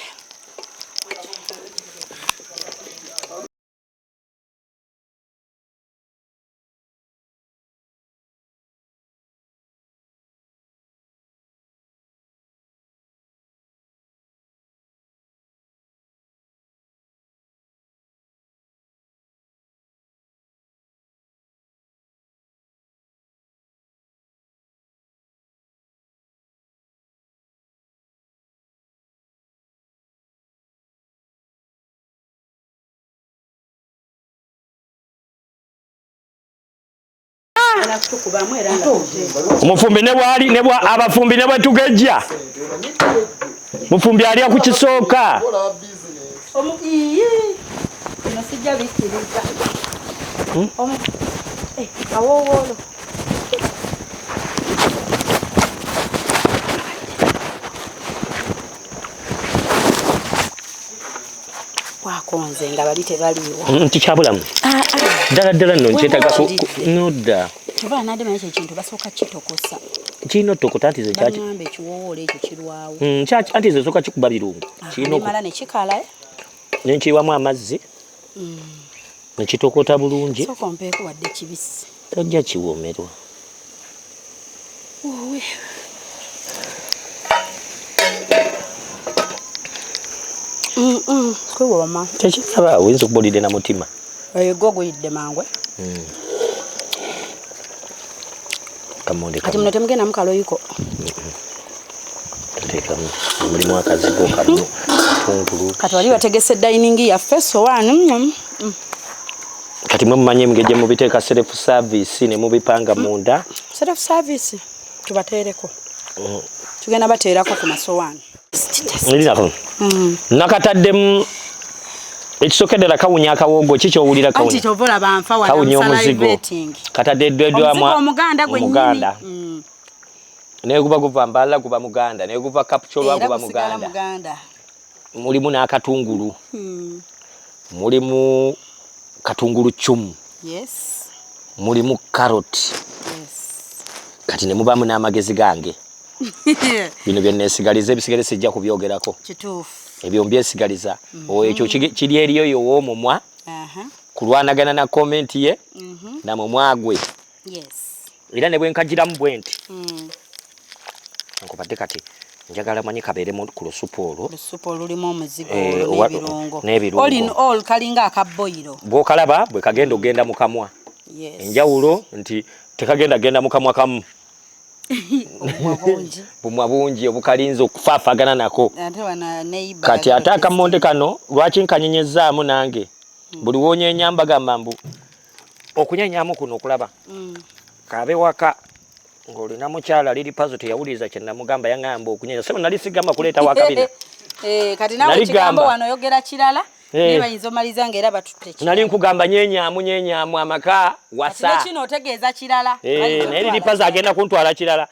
Omufumbi ne bwali ne bwa abafumbi ne bwe tugejja. Mufumbi alya ku kisooka. Ndyako nze nga bali tebaliiwo. Nti kyabulamu. Ah, ah. Ddala ddala nno nkyetaaga Wembulidde. Nodda. Kyova nadde manyi ekyo ekintu basooka kitokosa. Kirina otokota anti ze kyaki. Baŋŋamba ekiwoowoolo ekyo kirwawo. Anti ze sooka kikuba birungo. Kirina Nemala ne kikala. Nenkiyiwamu amazzi nekitokota bulungi. Sooka ompeeko wadde kibisi. Tojja kiwoomerwa. Woowe. Kiwooma. Tekiraba oyinza okuba olidde na mutima. Oyo gwo guyidde mangu. Kamonde. Kati muno temugendamu kaloyiko. Teekamu, mulimu akazigo kamu, katungulu. Kati wali wategese dining yaffe sowaani. Kati mwe mumanye engeri gye mubiteeka self service ne mubipanga munda. Self service tubateereko. Tugenda bateerako ku masowaani. Nlinako nakataddemu ekisokedde ddala kawunya akawoogo. Ki kyowulira? Anti Kawunya. kyova olaba nfa wano. Kawunya omuzigo. Salivating. Kataddeddeddwamu Omuzigo omuganda gwennyini. Omuganda naye guba guva Mbalala guba muganda, naye guva Kapchorwa Era guba gusigala muganda. Muganda. Mulimu n'akatungulu, mulimu katungulu cumu, mulimu karoti. Kati ne mubaamu n'amagezi gange. Bino bye neesigaliza, ebisigale sijja kubyogerako. Kituufu. Ebyo mbyesigaliza. Ekyo kiri eriyo yo ow'omumwa kulwanagana na comment ye na mumwa gwe. Era ne bwe nkagiramu bwe nti nkubadde kati njagala manyi kabeeremu ku lusupu olwo. Lusupu olulimu omuzigo Eh, olwo n'ebirungo. N'ebirungo. All in all kalinga akaboyiro. Bw'okalaba bwe kagenda ogenda mu kamwa. Enjawulo nti tekagenda genda mu kamwa kamu. Obumwa bungi. Bumwa bungi obukalinza okufaafagana nako. Ate wano neighbor. Kati ate akamonde kano lwaki nkanyenyezaamu nange? Buli wonyeenya mbagamba mbu okunyenyamu kuno okulaba kabe waka ng'olina mukyala liri pazo teyawuliriza kye namugamba, yaŋŋamba okunyenya sebo nali sigamba kuleeta wakabina. Eh, kati nawe Nali ekigambo gamba. wano oyogera kirala. Eh. Naye bayinza omaliza nga era batutte ki. Nali nkugamba nyenyaamu nyenyaamu amaka Kati wasa. ne kino otegeeza kirala. Eh, Bayinza naye liri otwala pazo agenda kuntwala kirala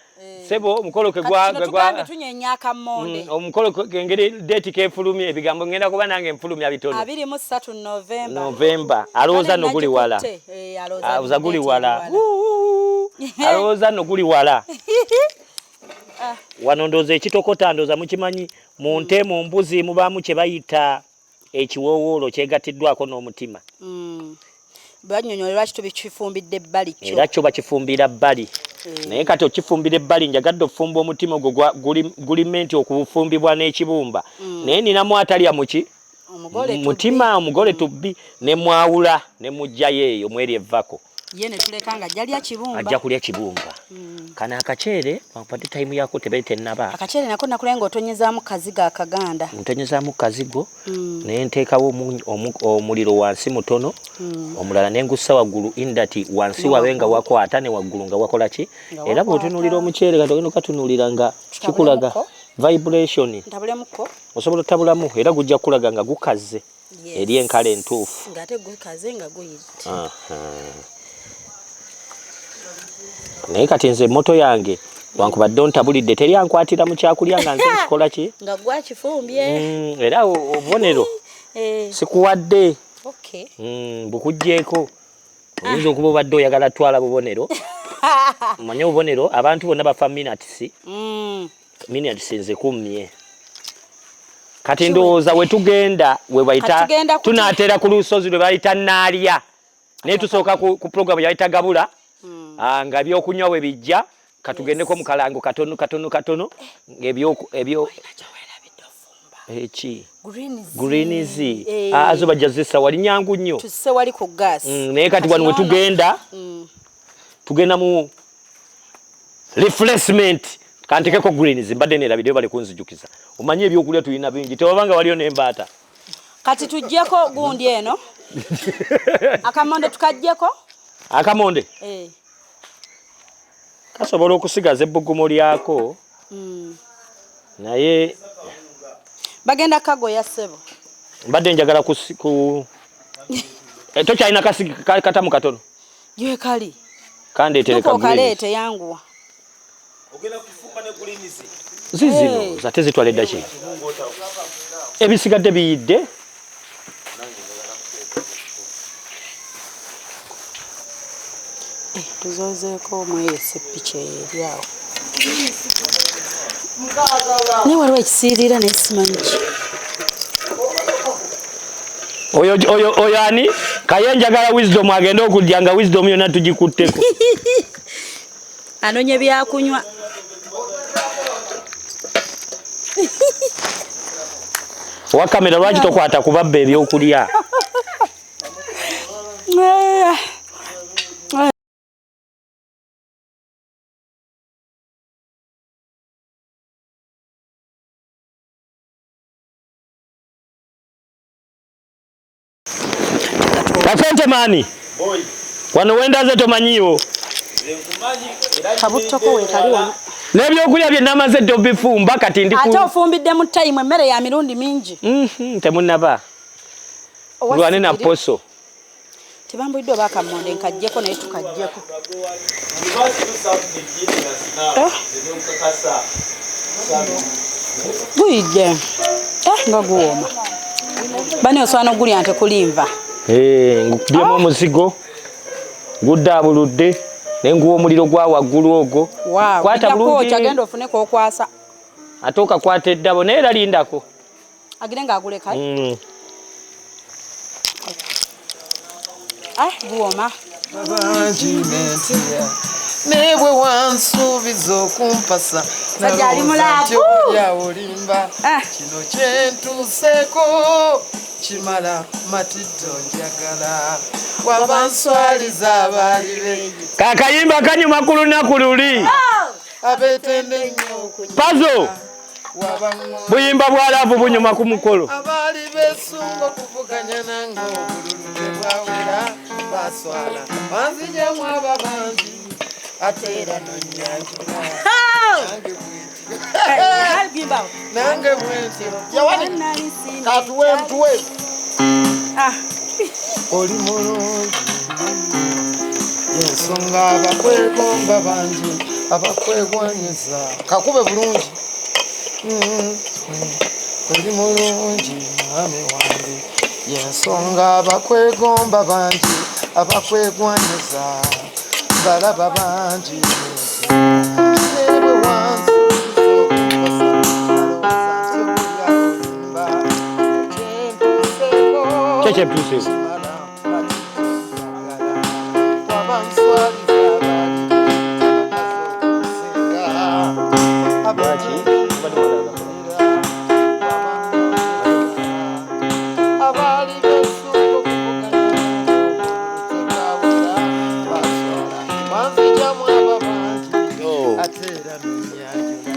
sebo omukolo ke Kati gwa kino gwe tugambye tunyenya akamonde. Omukolo engeri date kefulumye ebigambo ngenda kuba nange nfulumya bitono. 23 Novemba. Novemba alowooza Kale nno guli wala. nagikutte. Eh, alowooza Alowooza guli date wala. eri wala. Alowooza nno guli wala. Wano ndowooza ekitokota ndowooza mukimanyi mu nte, mu mbuzi mubaamu kye bayita ekiwoowoolo kyegattiddwako n'omutima. Bannyonnyola lwaki tubikifumbidde ebbali kyo. Era kyo bakifumbira bbali, naye kati okifumbira ebbali njagadde ofumba omutima ogwo guli nti okufumbibwa n'ekibumba, naye ninamu atalya muki Omugole tubbi. Mutima omugole tubbi ne mwawula ne muggyayo eyo mweri evvako. Ye ne tuleka nga ajja lya kibumba. Ajja kulya kibumba. Kano akaceere wankubadde tayimu yako tebere tennaba. Akaceere nako nakulaye ng'otonyezaamu kazigo akaganda. Ntonyezaamu kazigo naye nteekawo omuliro wansi mutono, omulala ne ngussa waggulu indati wansi Ne wabe nga waggulu. wakwata ne waggulu nga wakola ki. Nga Era wakwata. bw'otunuulira omuceere kati ogenda okatunuulira nga kikulaga Tutabulemu. Vibration. Ntabulemuko. Osobola otabulamu era gujja kukulaga nga gukaze eri enkala entuufu. Ng'ate gukaze nga guyidde. Aha. Naye kati nze moto yange wankubadde ontabulidde teri ankwatira mu kyakulya nga nze nkikola ki. Nga gwakifumbye. Era obubonero sikuwadde. Bukuggyeeko oyinza okuba obadde oyagala twala bubonero, manye obubonero abantu bonna bafa minutes. Minutes nze kummye kati ndowooza we tugenda we bayita Kati tugenda tunaatera ku lusozi lwe bayita Naalya, naye tusooka ku program yayita Gabula. Ah, nga ebyokunywa we bijja katugendeko mu kalango katono katono katono ng'ebyo ebyo eki. Greens. Greens. Eh. Ah, zo bajja zissa wali nyangu nnyo. Tusse wali ku gas. Naye kati wano we tugenda tugenda mu refreshment kantekeko greens mbadde nerabidde bali kunzijukiza omanye ebyokulya tulina bingi tewabanga waliyo n'embaata. Kati tuggyeko gundi eno. Akamonde tukaggyeko. Akamonde Eh. kasobola okusigaza ebbugumu lyako naye Bagenda kagoya ssebo. Mbadde njagala ku Eh, tokyalina katamu katono? Gye kali. Kandeetere Tuka ka greens. okaleete yanguwa. Ogenda kufumba ne greens? Zizino ate zitwala eddaki ebisigadde biyidde. Tuzozeeko omweyese piki eri awo. Naye waliwo ekisiirira naye simanyi ki. Oyo ani? Kaye njagala Wisdom agende okujja nga Wisdom yonna tugikutteko. Anonye byakunywa. Owa kamera lwaki tokwata kubabba ebyokulya? Kasente mani? Wano wendaze tomanyiiwo. Kabuttoko weekali wano. N'ebyokulya bye namaze dda obifumba kati ndi Ate ofumbidde mu time emmere ya mirundi mingi. Temunnaba. Lwane na poso. Tebambuliddwa oba akammonde nkaggyeko naye tukaggyeko. Guyidde. Nga guwooma. Bani osobola n'ogulya nte kulimva. Ngukubyemu omuzigo guddaabuludde ne nguwa omuliro gwa waggulu ogwo. Kwata bulungi. Genda ofune k'okwasa. Ate okakwata eddabo naye era lindako. Agire ng'aguleka. Guwooma. Naye bwe wansuubiza okumpasa olimba kino kyentuuseeko kimala matiddo njagala wabanswaliza abaali be. Kakayimba kanyuma ku lunaku luli. Abeetende nnyo okunyuma. Pazo! Buyimba bwa laavu bunyuma ku mukolo. Abaali beesunga okuvuganya nange obululu tebwawera baswala banzigyemu ababangi ate era nonnyanjula. Nange bwentyo. Katuwe mtuwe. Oli mulungi ensonga abakwegomba bangi abakwegwanyiza. Kakube bulungi. Oli mulungi mwami wange yensonga abakwegomba bangi abakwegwanyiza balaba bangi. Cheche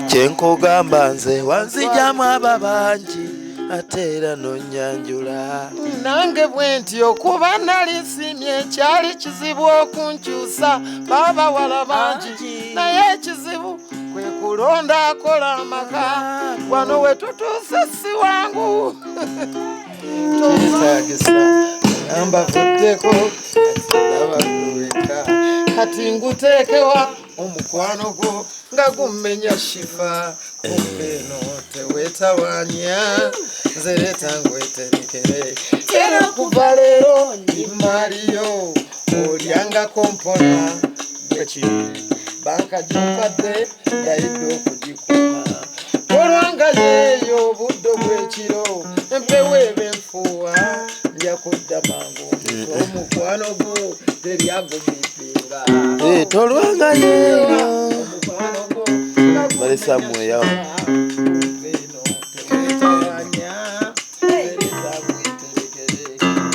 Kyenkugamba nze wanzijamu ababangi ate era nonnyanjula. Nange bwe ntyo kuba nali nsiimye kyali kizibu okunkyusa baabawala bangi naye ekizibu kwe kulonda akola amaka wano we tutuuse si wangu. Kyetaagisa ngambavuddeko kati ndaba gwe wekka kati nguteekewa omukwano gwo nga gummenya shifa kumpeeno teweetawanya nze leeta ngweterekere era kuva leero ndi maaliyo olyangako mpola bwekiri banka gyompadde ndayidde okugikuuma olwanga yeeyo obudde bw'ekiro empewo eba enfuuwa nja kudda mangu omukwano gwo teryagumipinga tolwanga yeeyo balesamweyawo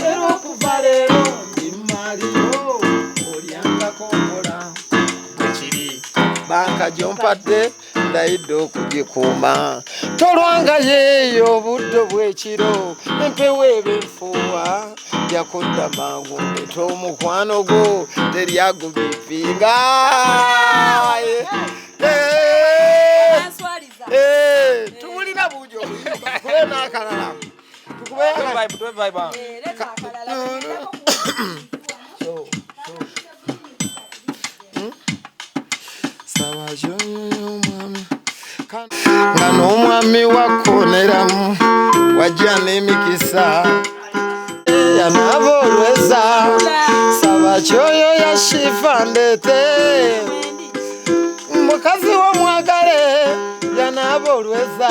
era okuva leero ndi maaliyo olyangako mpola bwekiri banka gyompadde ndayidde okugikuuma tolwanga yeeyo obudde bw'ekiro empewo eba enfuuwa nja kudda mangu ndeeta omukwano gwo teryagumipinga. Tuwulira bungi obuyimba tukube n'akalala tukube nga n'omwami wakoneramu wajja n'emikisa yanaaba olweza saba kyoyo ya Shifa ndete mukazi womwagale yanaaba olweza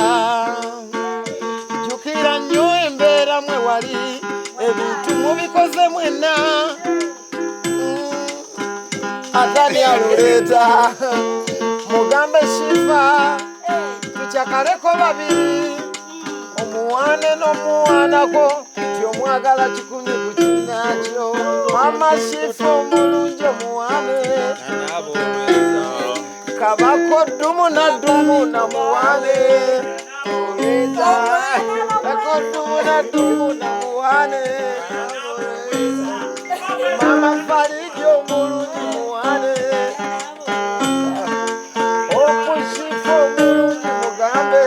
jjukira nnyo embeera mwe wali ebintu mubikoze mwenna atani aluleeta mugambe Shifa tukyakaleko babiri omuwane n'omuwanako ti omwagala kikumi ku kinnaakyo mama Shifa omulungi omuwane kabako ddumu na ddumu na muwane kabako ddumu na ddumu na muwane mama Faridi omulungi muwane omushifa omulungi mugambe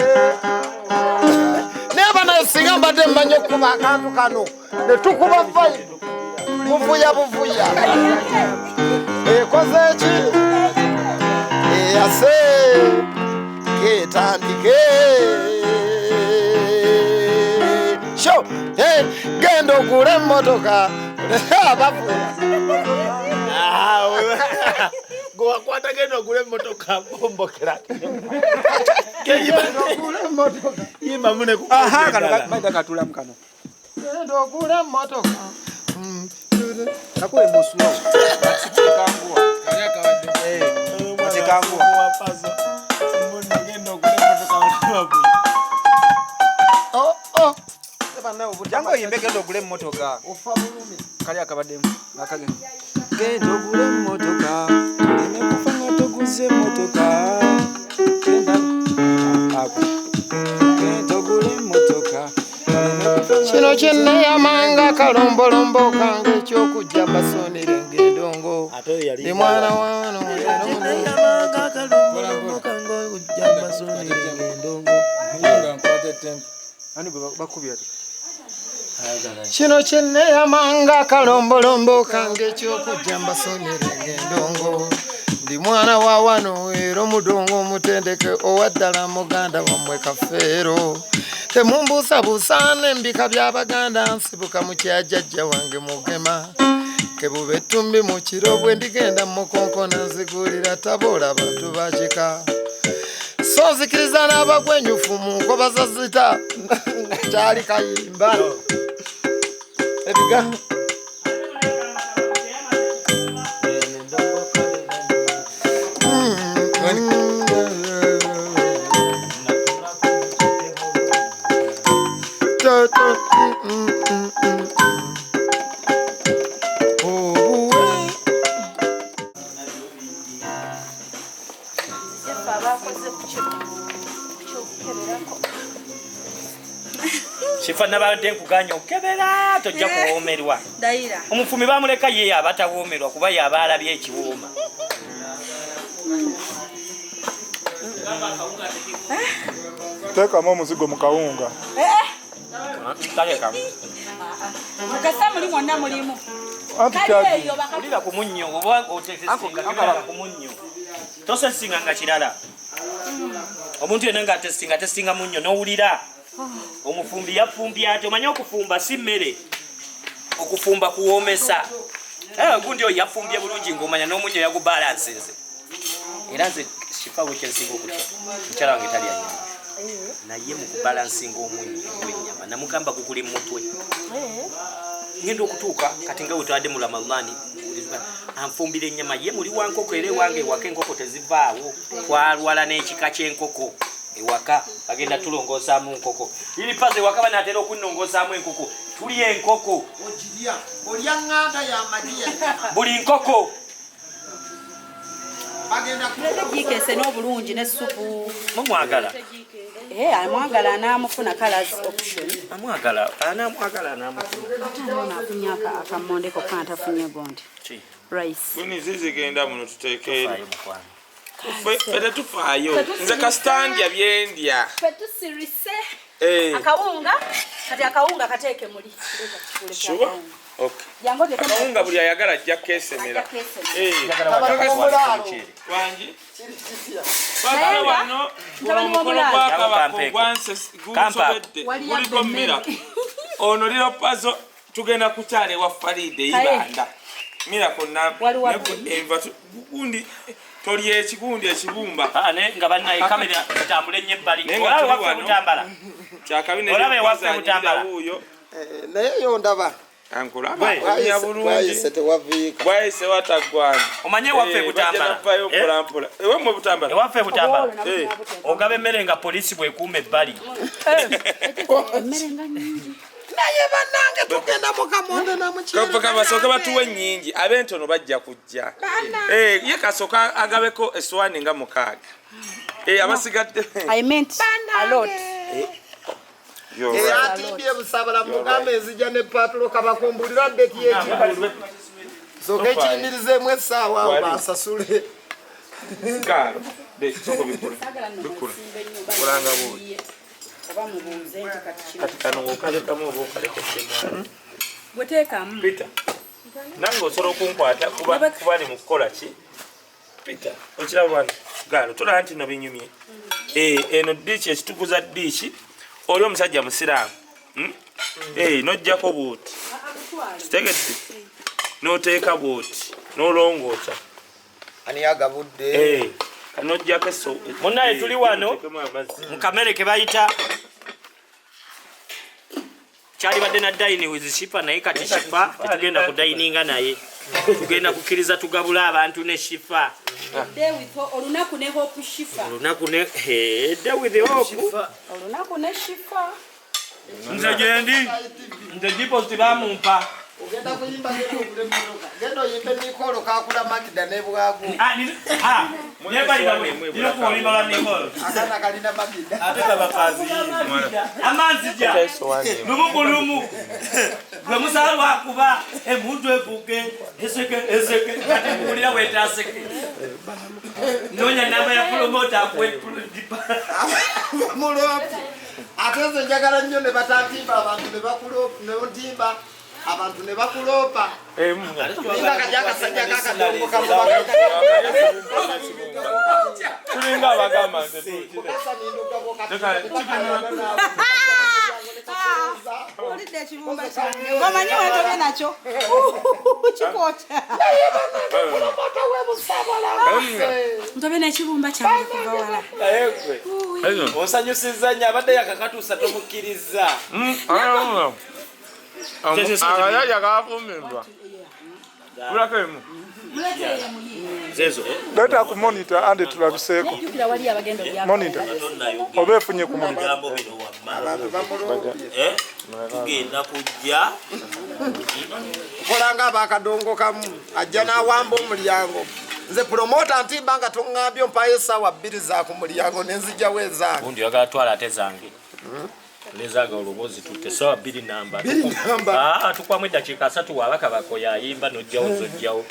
naye banaye singa mbadde mmanyi okukuba akantu kano ne tukuba vibe buvuya buvuya ekoze ki eyase ketandike sho genda ogule emmotoka abavuya gwewakwata genda ogule emmotoka bombokera yimba mune katulamu kano genda ogule emmotoka kakuwe musulo kanguwa kanguwa jangu oyimbe genda ogule emmotoka kali akabaddemu akagenda genda ogule emmotoka tuleme kufa nga toguze emmotoka genda ako genda ogule emmotoka kino kyeneyamanga kalombolombo kange ekyokujja mbasonere ng'endongo ndi mwana wano kino kyeneyamanga kalombolombo kange ekyokujja mbasonere ng'endongo ndi mwana wa wano era omudongo omutendeke owaddala muganda wammwe Kafeero temumbuusabuusa n'embika by'Abaganda nsibuka mu kyajjajja wange Mugema kebuba ettumbi mu kiro bwe ndigenda mukonkona nzigulira taboola abantu bakika so nzikiriza n'abagwenyufu mu nkoba za zita kyali kayimba ebigambo Shifa nabadde nkuganya okukebera tojja kuwoomerwa. Omufumi bamuleka ye aba tawoomerwa kuba yaba alabye ekiwooma. Teekamu omuzigo mu kawunga. Teekamu. Mukasa muli mwonna mulimu. Ulira ku munnyo oba otesinga ku munnyo. Tosesinga nga kirala. Omuntu yenna ng'atesinga tesinga munnyo n'owulira. Omufumbi yafumbye ati omanye okufumba si mmere. Okufumba kuwoomesa. Gundi oyo yafumbye bulungi ng'omanya n'omunnyo yagubalansinze. Era nze Shifa wekyensinga okutya mukyala wange talya nnyama. Naye mu kubalansinga omunnyo gw'ennyama namugamba guguli mu mutwe. Ngenda okutuuka kati nga wetwadde mu Ramadhani anfumbira ennyama ye muli wa nkoko era ewange ewaka enkoko tezivaawo. Twalwala n'ekika ky'enkoko ewaka bagenda tulongoosaamu nkoko. Liri pazo ewaka banaatera okunnongoosaamu enkoko. Tulya enkoko. Ogirya olya ŋŋanda y'amagi buli nkoko. Giikese n'obulungi n'essupu. Mumwagala? Amwagala anaamufuna colors option. Amwagala anaamwagala anaamufuna. Ate ono afunye akammonde kokka ntafunye gondi. Rice. Kuni zizigenda muno tuteeke. Ffe tetufaayo. Nze kasitandya byendya. Ffe tusirise. Akawunga kati akawunga kateeke muli. Sure. Okay. Akawunga buli ayagala ajja keesemera. Wangi? Paka wano omukono gwa Kabaka gusobedde guliko mmira. Ono liro pazo tugenda kukyala ewa Faride Ibanda. Miracle na enva gundi toli ekigundi ekibumba. Ah ne nga bannaye kamera zitambule nnyo ebbali. Olaba waffe Butambala. Kyakabine olaba ewaffe Butambala. Naye yo ndaba. Ankulaba onya bulungi. Bwayise tewaviika. Bwayise wataggwana. Omanye waffe Butambala. Bajja mpola mpola. Ewammwe Butambala. Ewaffe Butambala. Ogaba emmere nga poliisi bw'ekuuma ebbali. Emmere nga nnyingi. Naye bannange tugenda mu kamonde na mukyere. Kasooka batuwe nnyingi ab'entono bajja kujja. Ye kasooka agabeko essowaani nga 6. Abasigadde. I meant a lot. Atimbye Busabala mugambe ezijja ne patulo kabakumbulira ddeki y'ekigulu. Sooka ekiyimirizeemu essaawa awo basasule. Gaalo, sooka bikula. Bikula. Kulanga buugi. Oba mubuuze nti kati kino. Kati kano ng'okalekamu oba okalekeddemu. Gwe teekamu. Peter, nange osobola okunkwata kuba ni mu kukola ki? Peter, okiraba wano. Gaalo, tolaba nti nno binyumye. Eno ddiiki ekitukuza ddiiki. Oli omusajja musiraamu. N'oggyako bw'oti. Kitegedde? N'oteeka bw'oti. N'olongoosa. Ani agabudde? N'oggyako eso. Munnaye tuli wano mu kamere ke bayita kyalibadde na dine with Shifa naye kati Shifa tetugenda kudayininga naye. Tugenda kukkiriza tugabula abantu ne Shifa. Day with olunaku ne Hope Shifa. Olunaku ne day with Hope. Olunaku ne Shifa. Nze gyendi. Nze deposit bamumpa. Ogenda kuyimba genda ogule emmotoka. Genda oyimbe Nicole kakula Magida ne Bwagu. Akaana kalina Magida. Ate kabakazi. Amanzija. Lumu ku lumu. Gwe musalwa akuba emuntu ebuke eseke eseke kati mpulira wetaseke. Nonya namba ya promoter akuwe mulopu. Ate nze njagala nnyo ne batatimba abantu ne bakulopa ne ntimba abantu ne bakulopa. Ninga kajja akasajja kakadongo kamubaga. Tulinga abagamba nze Olidde ekibumba kyange. Omanyi wentobye nakyo. Kikwokya. Ntobye n'ekibumba kyange kuva wala. Osanyusizza nnyo abadde yakakatuusa tomukkiriza. Akayaya kafumbibwa. Bulako emu. Leeta ku monitor ande tulabiseeko. Monitor. Oba efunye ku monitor. Tugenda kujja. Kola nga abakadongo kamu ajja n'awamba omulyango. Nze promoter ntimba nga toŋŋambye ompayo essaawa 2 za ku mulyango ne nzijjawo ezange. Gundi oyagala twala ate zange. Lezaga olubozi tutte sawa 2 namba. Tukwamu eddakiika 3 wabaka bako yayimba n'ojjawo zojjawo.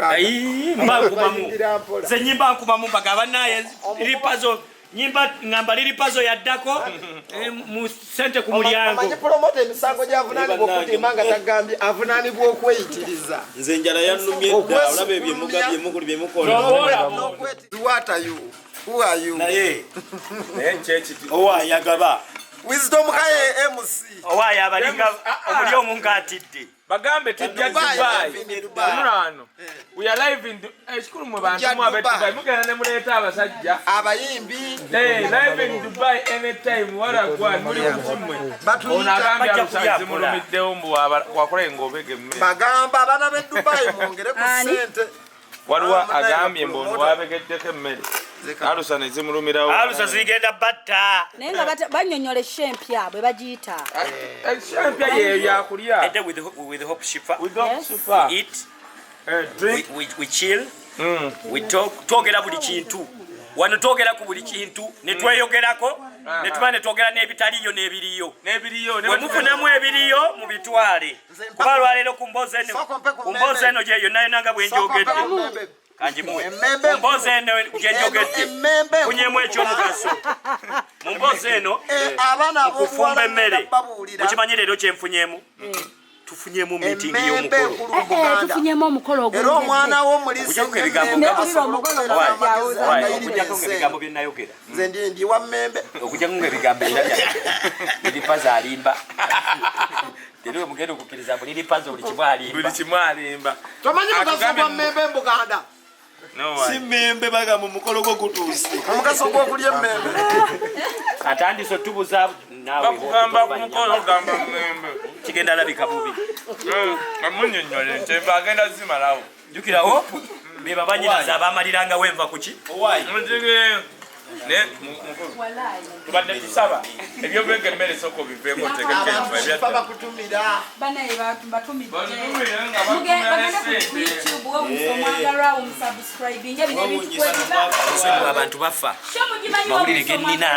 Ayi, mba nkumamu. Nze nyimba nkumamu mbaga bannaye liripazo nyimba ngamba liripazo yaddako mu ssente ku mulyango. Omanyi promoter emisango gy'avunaanibwa okutimba nga tagambye avunaanibwa okweyitiriza. Nze enjala yannumye dda olaba ebyemuga byemukuli byemukola. What are you? Who are you? Naye owa yagaba. Wisdom Kaye MC. Owa yabalinga omuli omungatidde. Bagambe tujja Dubai. Tunulano. We are live in ekikulu mwe bantu mwe abe Dubai. Mugenda ne muleeta abasajja. Abayimbi. Live in Dubai anytime wala gwa muli kukimmwe. Ono agambye alusanze mulumiddewo mbu wakola engobege emmere. Bagamba abaana b'e Dubai mwongere ku ssente. Waliwo agambye mbu ono wabegeddeko emmere. Alusa ne zimulumirawo. Alusa zigenda batta. Naye nga bannyonnyola eshempya bwe bagiyita. Eshempya yeyo yakulya. Ede with Hope Shifa. With Hope Shifa. We eat. Drink. We chill. We talk. Twogera buli kintu. Wano twogera ku buli kintu ne tweyogerako ne tuba ne twogera n'ebitaliyo n'ebiriyo. N'ebiriyo. Bwe mufunamu ebiriyo mubitwale. Kuba lwaleero ku mboozi eno. Ku mboozi eno gye yonna yonna nga bwe njogedde. Kanjimuwe. Mu mboozi eno gye njogedde. Funyemu ekyomugaso. Mu mboozi eno abaana mu kufumba emmere. Mukimanyi leero kye nfunyemu? Tufunyemu meeting y'omukolo. Tufunyemu omukolo Era omwana w'omulisi Okujjako ebigambo okujjako ebigambo bye nayogera. Nze ndi wa mmembe. Okujjako ebigambo era bya Lilipazo alimba. Leero mugenda okukkiriza buli lipazo buli kimu alimba. Buli kimu alimba. Tomanyi mugaso gwa mmembe mu Buganda. Si mmembe bagamba omukolo gwo gutuuse. Omugaso gw'okulya emmembe. Atandise otubuza naawe. Bakugamba ku mukolo ogamba mmembe. Kigenda labika bubi. Amunnyonnyole nti enva agenda zimalawo. Jjukirawo be babanyinaze abaamalirangawo enva ku ki? Tubadde tusaba ebyobwega emmere sooka obiveeko otegeke enva ebyafa bakutumira. Banaye batumidde. Bagende ku YouTube omwagalwawo musubscribinge bino ebintu kwebiba. Abantu bafa. Mawulire ge nnina.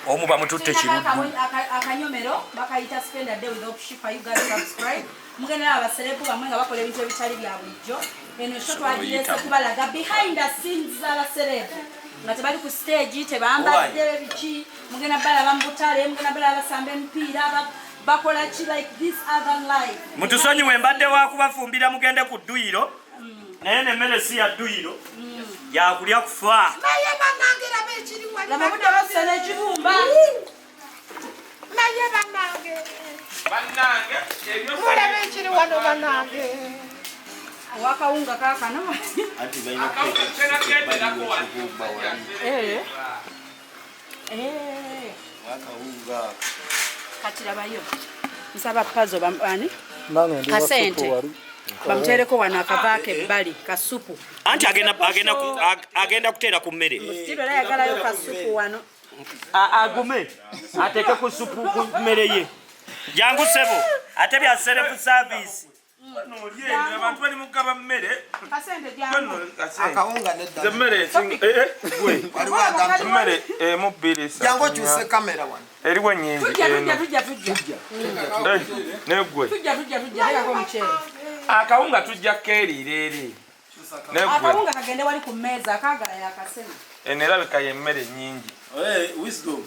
Omu bamututte Kiruddu. Akanyomero bakayita spend a day with Hope Shifa. You guys subscribe. Mugenda abaserebu bamwe nga bakola ebintu ebitali bya bulijjo. Eno show twagireese kubalaga behind the scenes z'abaserebu. Nga tebali ku stage tebambadde biki. Mugenda balaba mu butale, mugenda balaba basamba emipiira, bakola ki like this other life. Mutusonyiwe mbadde wa kubafumbira mugende ku dduyiro. Naye n'emmere si ya dduyiro. Yakulya kufa. Naye bannange laba ekiri wali. Laba budde basala ekibumba. Naye bannange. Bannange ebyo mulaba ekiri wano bannange. Owakawunga kaakano. Kati labayo. Nsaba pazo ani? Kasente. Bamuteereko wano akavaako ebbali kasupu. Anti agenda kuteera ku mmere. Musitiro era ayagalayo kasupu wano. Agume ateeke ku supu ku mmere ye. Jangu ssebo ate bya self service. Abantu bali mu kugaba mmere. Kasente jangu. Akawunga nedda. Emmere emmere emu bbiri ssatu. Jangu okyuse kamera wano. Eriwo nnyingi. Tujja. Neggwe. Tujja teekako omuceere. Akawunga tujja keeriira eri. Akawunga kagende wali ku mmeeza akaagala yakasena. Eno erabika y'emmere nnyingi. Wisdom.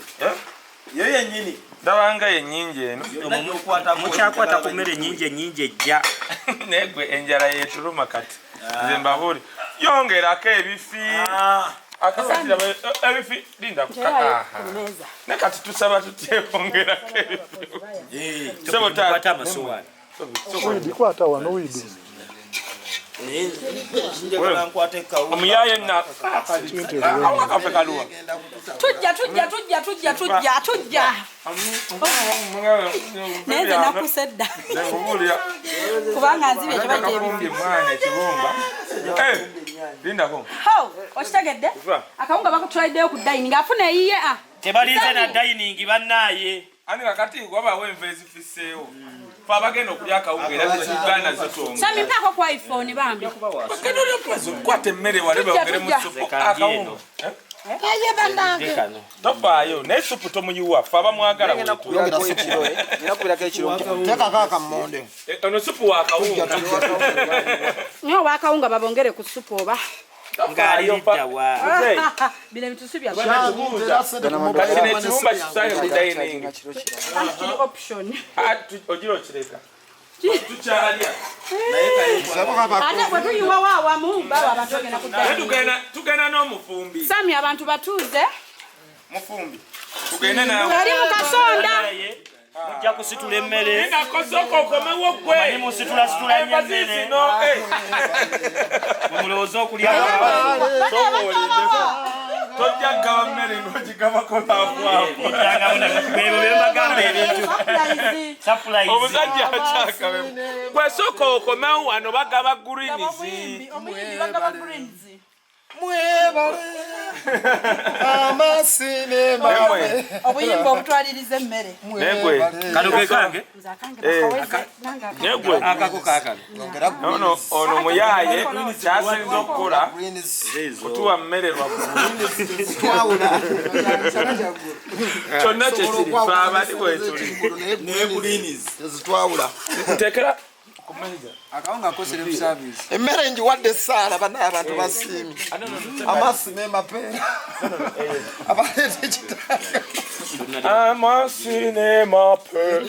Yo yennyini. Ndabanga ye nnyingi eno. Mukyakwata ku mmere nnyingi ennyingi ejja. Naye gwe enjala yeetuluma kati. Nze mbabuuli. Yongerako ebifi. Akasatira ebifi linda ne kati tusaba tutyeyongerako ebifi. Sebo taata amasowaani. Kwata wano widi. Omuyaye na akafe kaluwa. Tujja. Naye nze nakusa edda. Kubanga nzibye kye bayita ebifi. Ekibumba. Lindako. Okitegedde? Akawunga bakutwaliddeyo ku dining afuna eyiye. Tebalinze na dining bannaaye. Ani kakati wabaawo enva ezifisseewo. Ffe abagenda okulya akawunga era tugaana zo twongera. Sami mpaako ku iPhone bambi. Bagenda olya kwata emmere wale bongere mu supu akawunga. Naye bannange. Tofaayo naye supu tomuyiwa ffe abamwagala Teekako akammonde. Ono supu wa kawunga. Naye owakawunga babongere ku supu oba. Ng'aliriddawa. Bino ebintu si bya Kati n'ekibumba kisange ku dining. Kiri option. Ogira okireka. Tukyalya. Ate bwe tuyiwawo awamu baba abantu bagenda ku dining. Tugenda n'omufumbi. Sami abantu batuuze. Mufumbi. Tugende naawe. Ali mu kasonda. Mujja kusitula emmere. Lindako sooka okomewo ggwe. Omanyi musitulasitula nnyo emmere. Mulowooza okulya Tojja kugaba mmere ng'ogigabako laavu. Bebagamba ebintu. Surprise. Omusajja akyakabe. Gwe sooka okomewo wano bagaba greens. Omuyimbi bagaba greens. Mwebale amasinema. Obuyimba obutwaliriza emmere. Negwe. Kano ke kange. Negwe. Akako kaakano. Ono ono muyaye kyasinze okukola kutuwa mmere lwa kyonna kye kiri ffe abali bwetuli. Ne greens. Tezitwawula. Ntekera Akawunga ko self service. Emmere ngiwadde essaala bannaye abantu basiimye. Amasi n'emapeera. Abaleeta ekitanga. Amasi n'emapeera.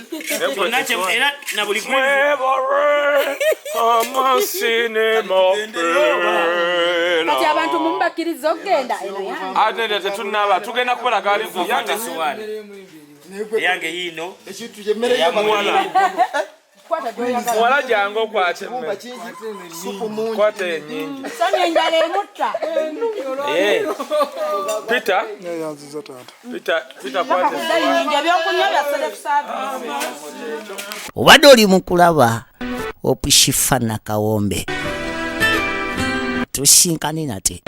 Era na buli Mwebale amasi n'emapeera. Kati abantu mumubakkiriza okugenda eno yange. Ate tetunnaba tugenda kubala kalifu. Eyange yiino. Ekintu yemmere. Muwala. Muwala, jangu okwate emmere. Supu mungi. Kwata enyingi. Sonia, enjala emutta. Eh. Peter. Neyanziza taata. Peter, Peter, kwata. Bakakudda nyingi, ebyokunywa bya self service. Obadde oli mu kulaba Hope Shifa Nakawombe. Tusinkane nate.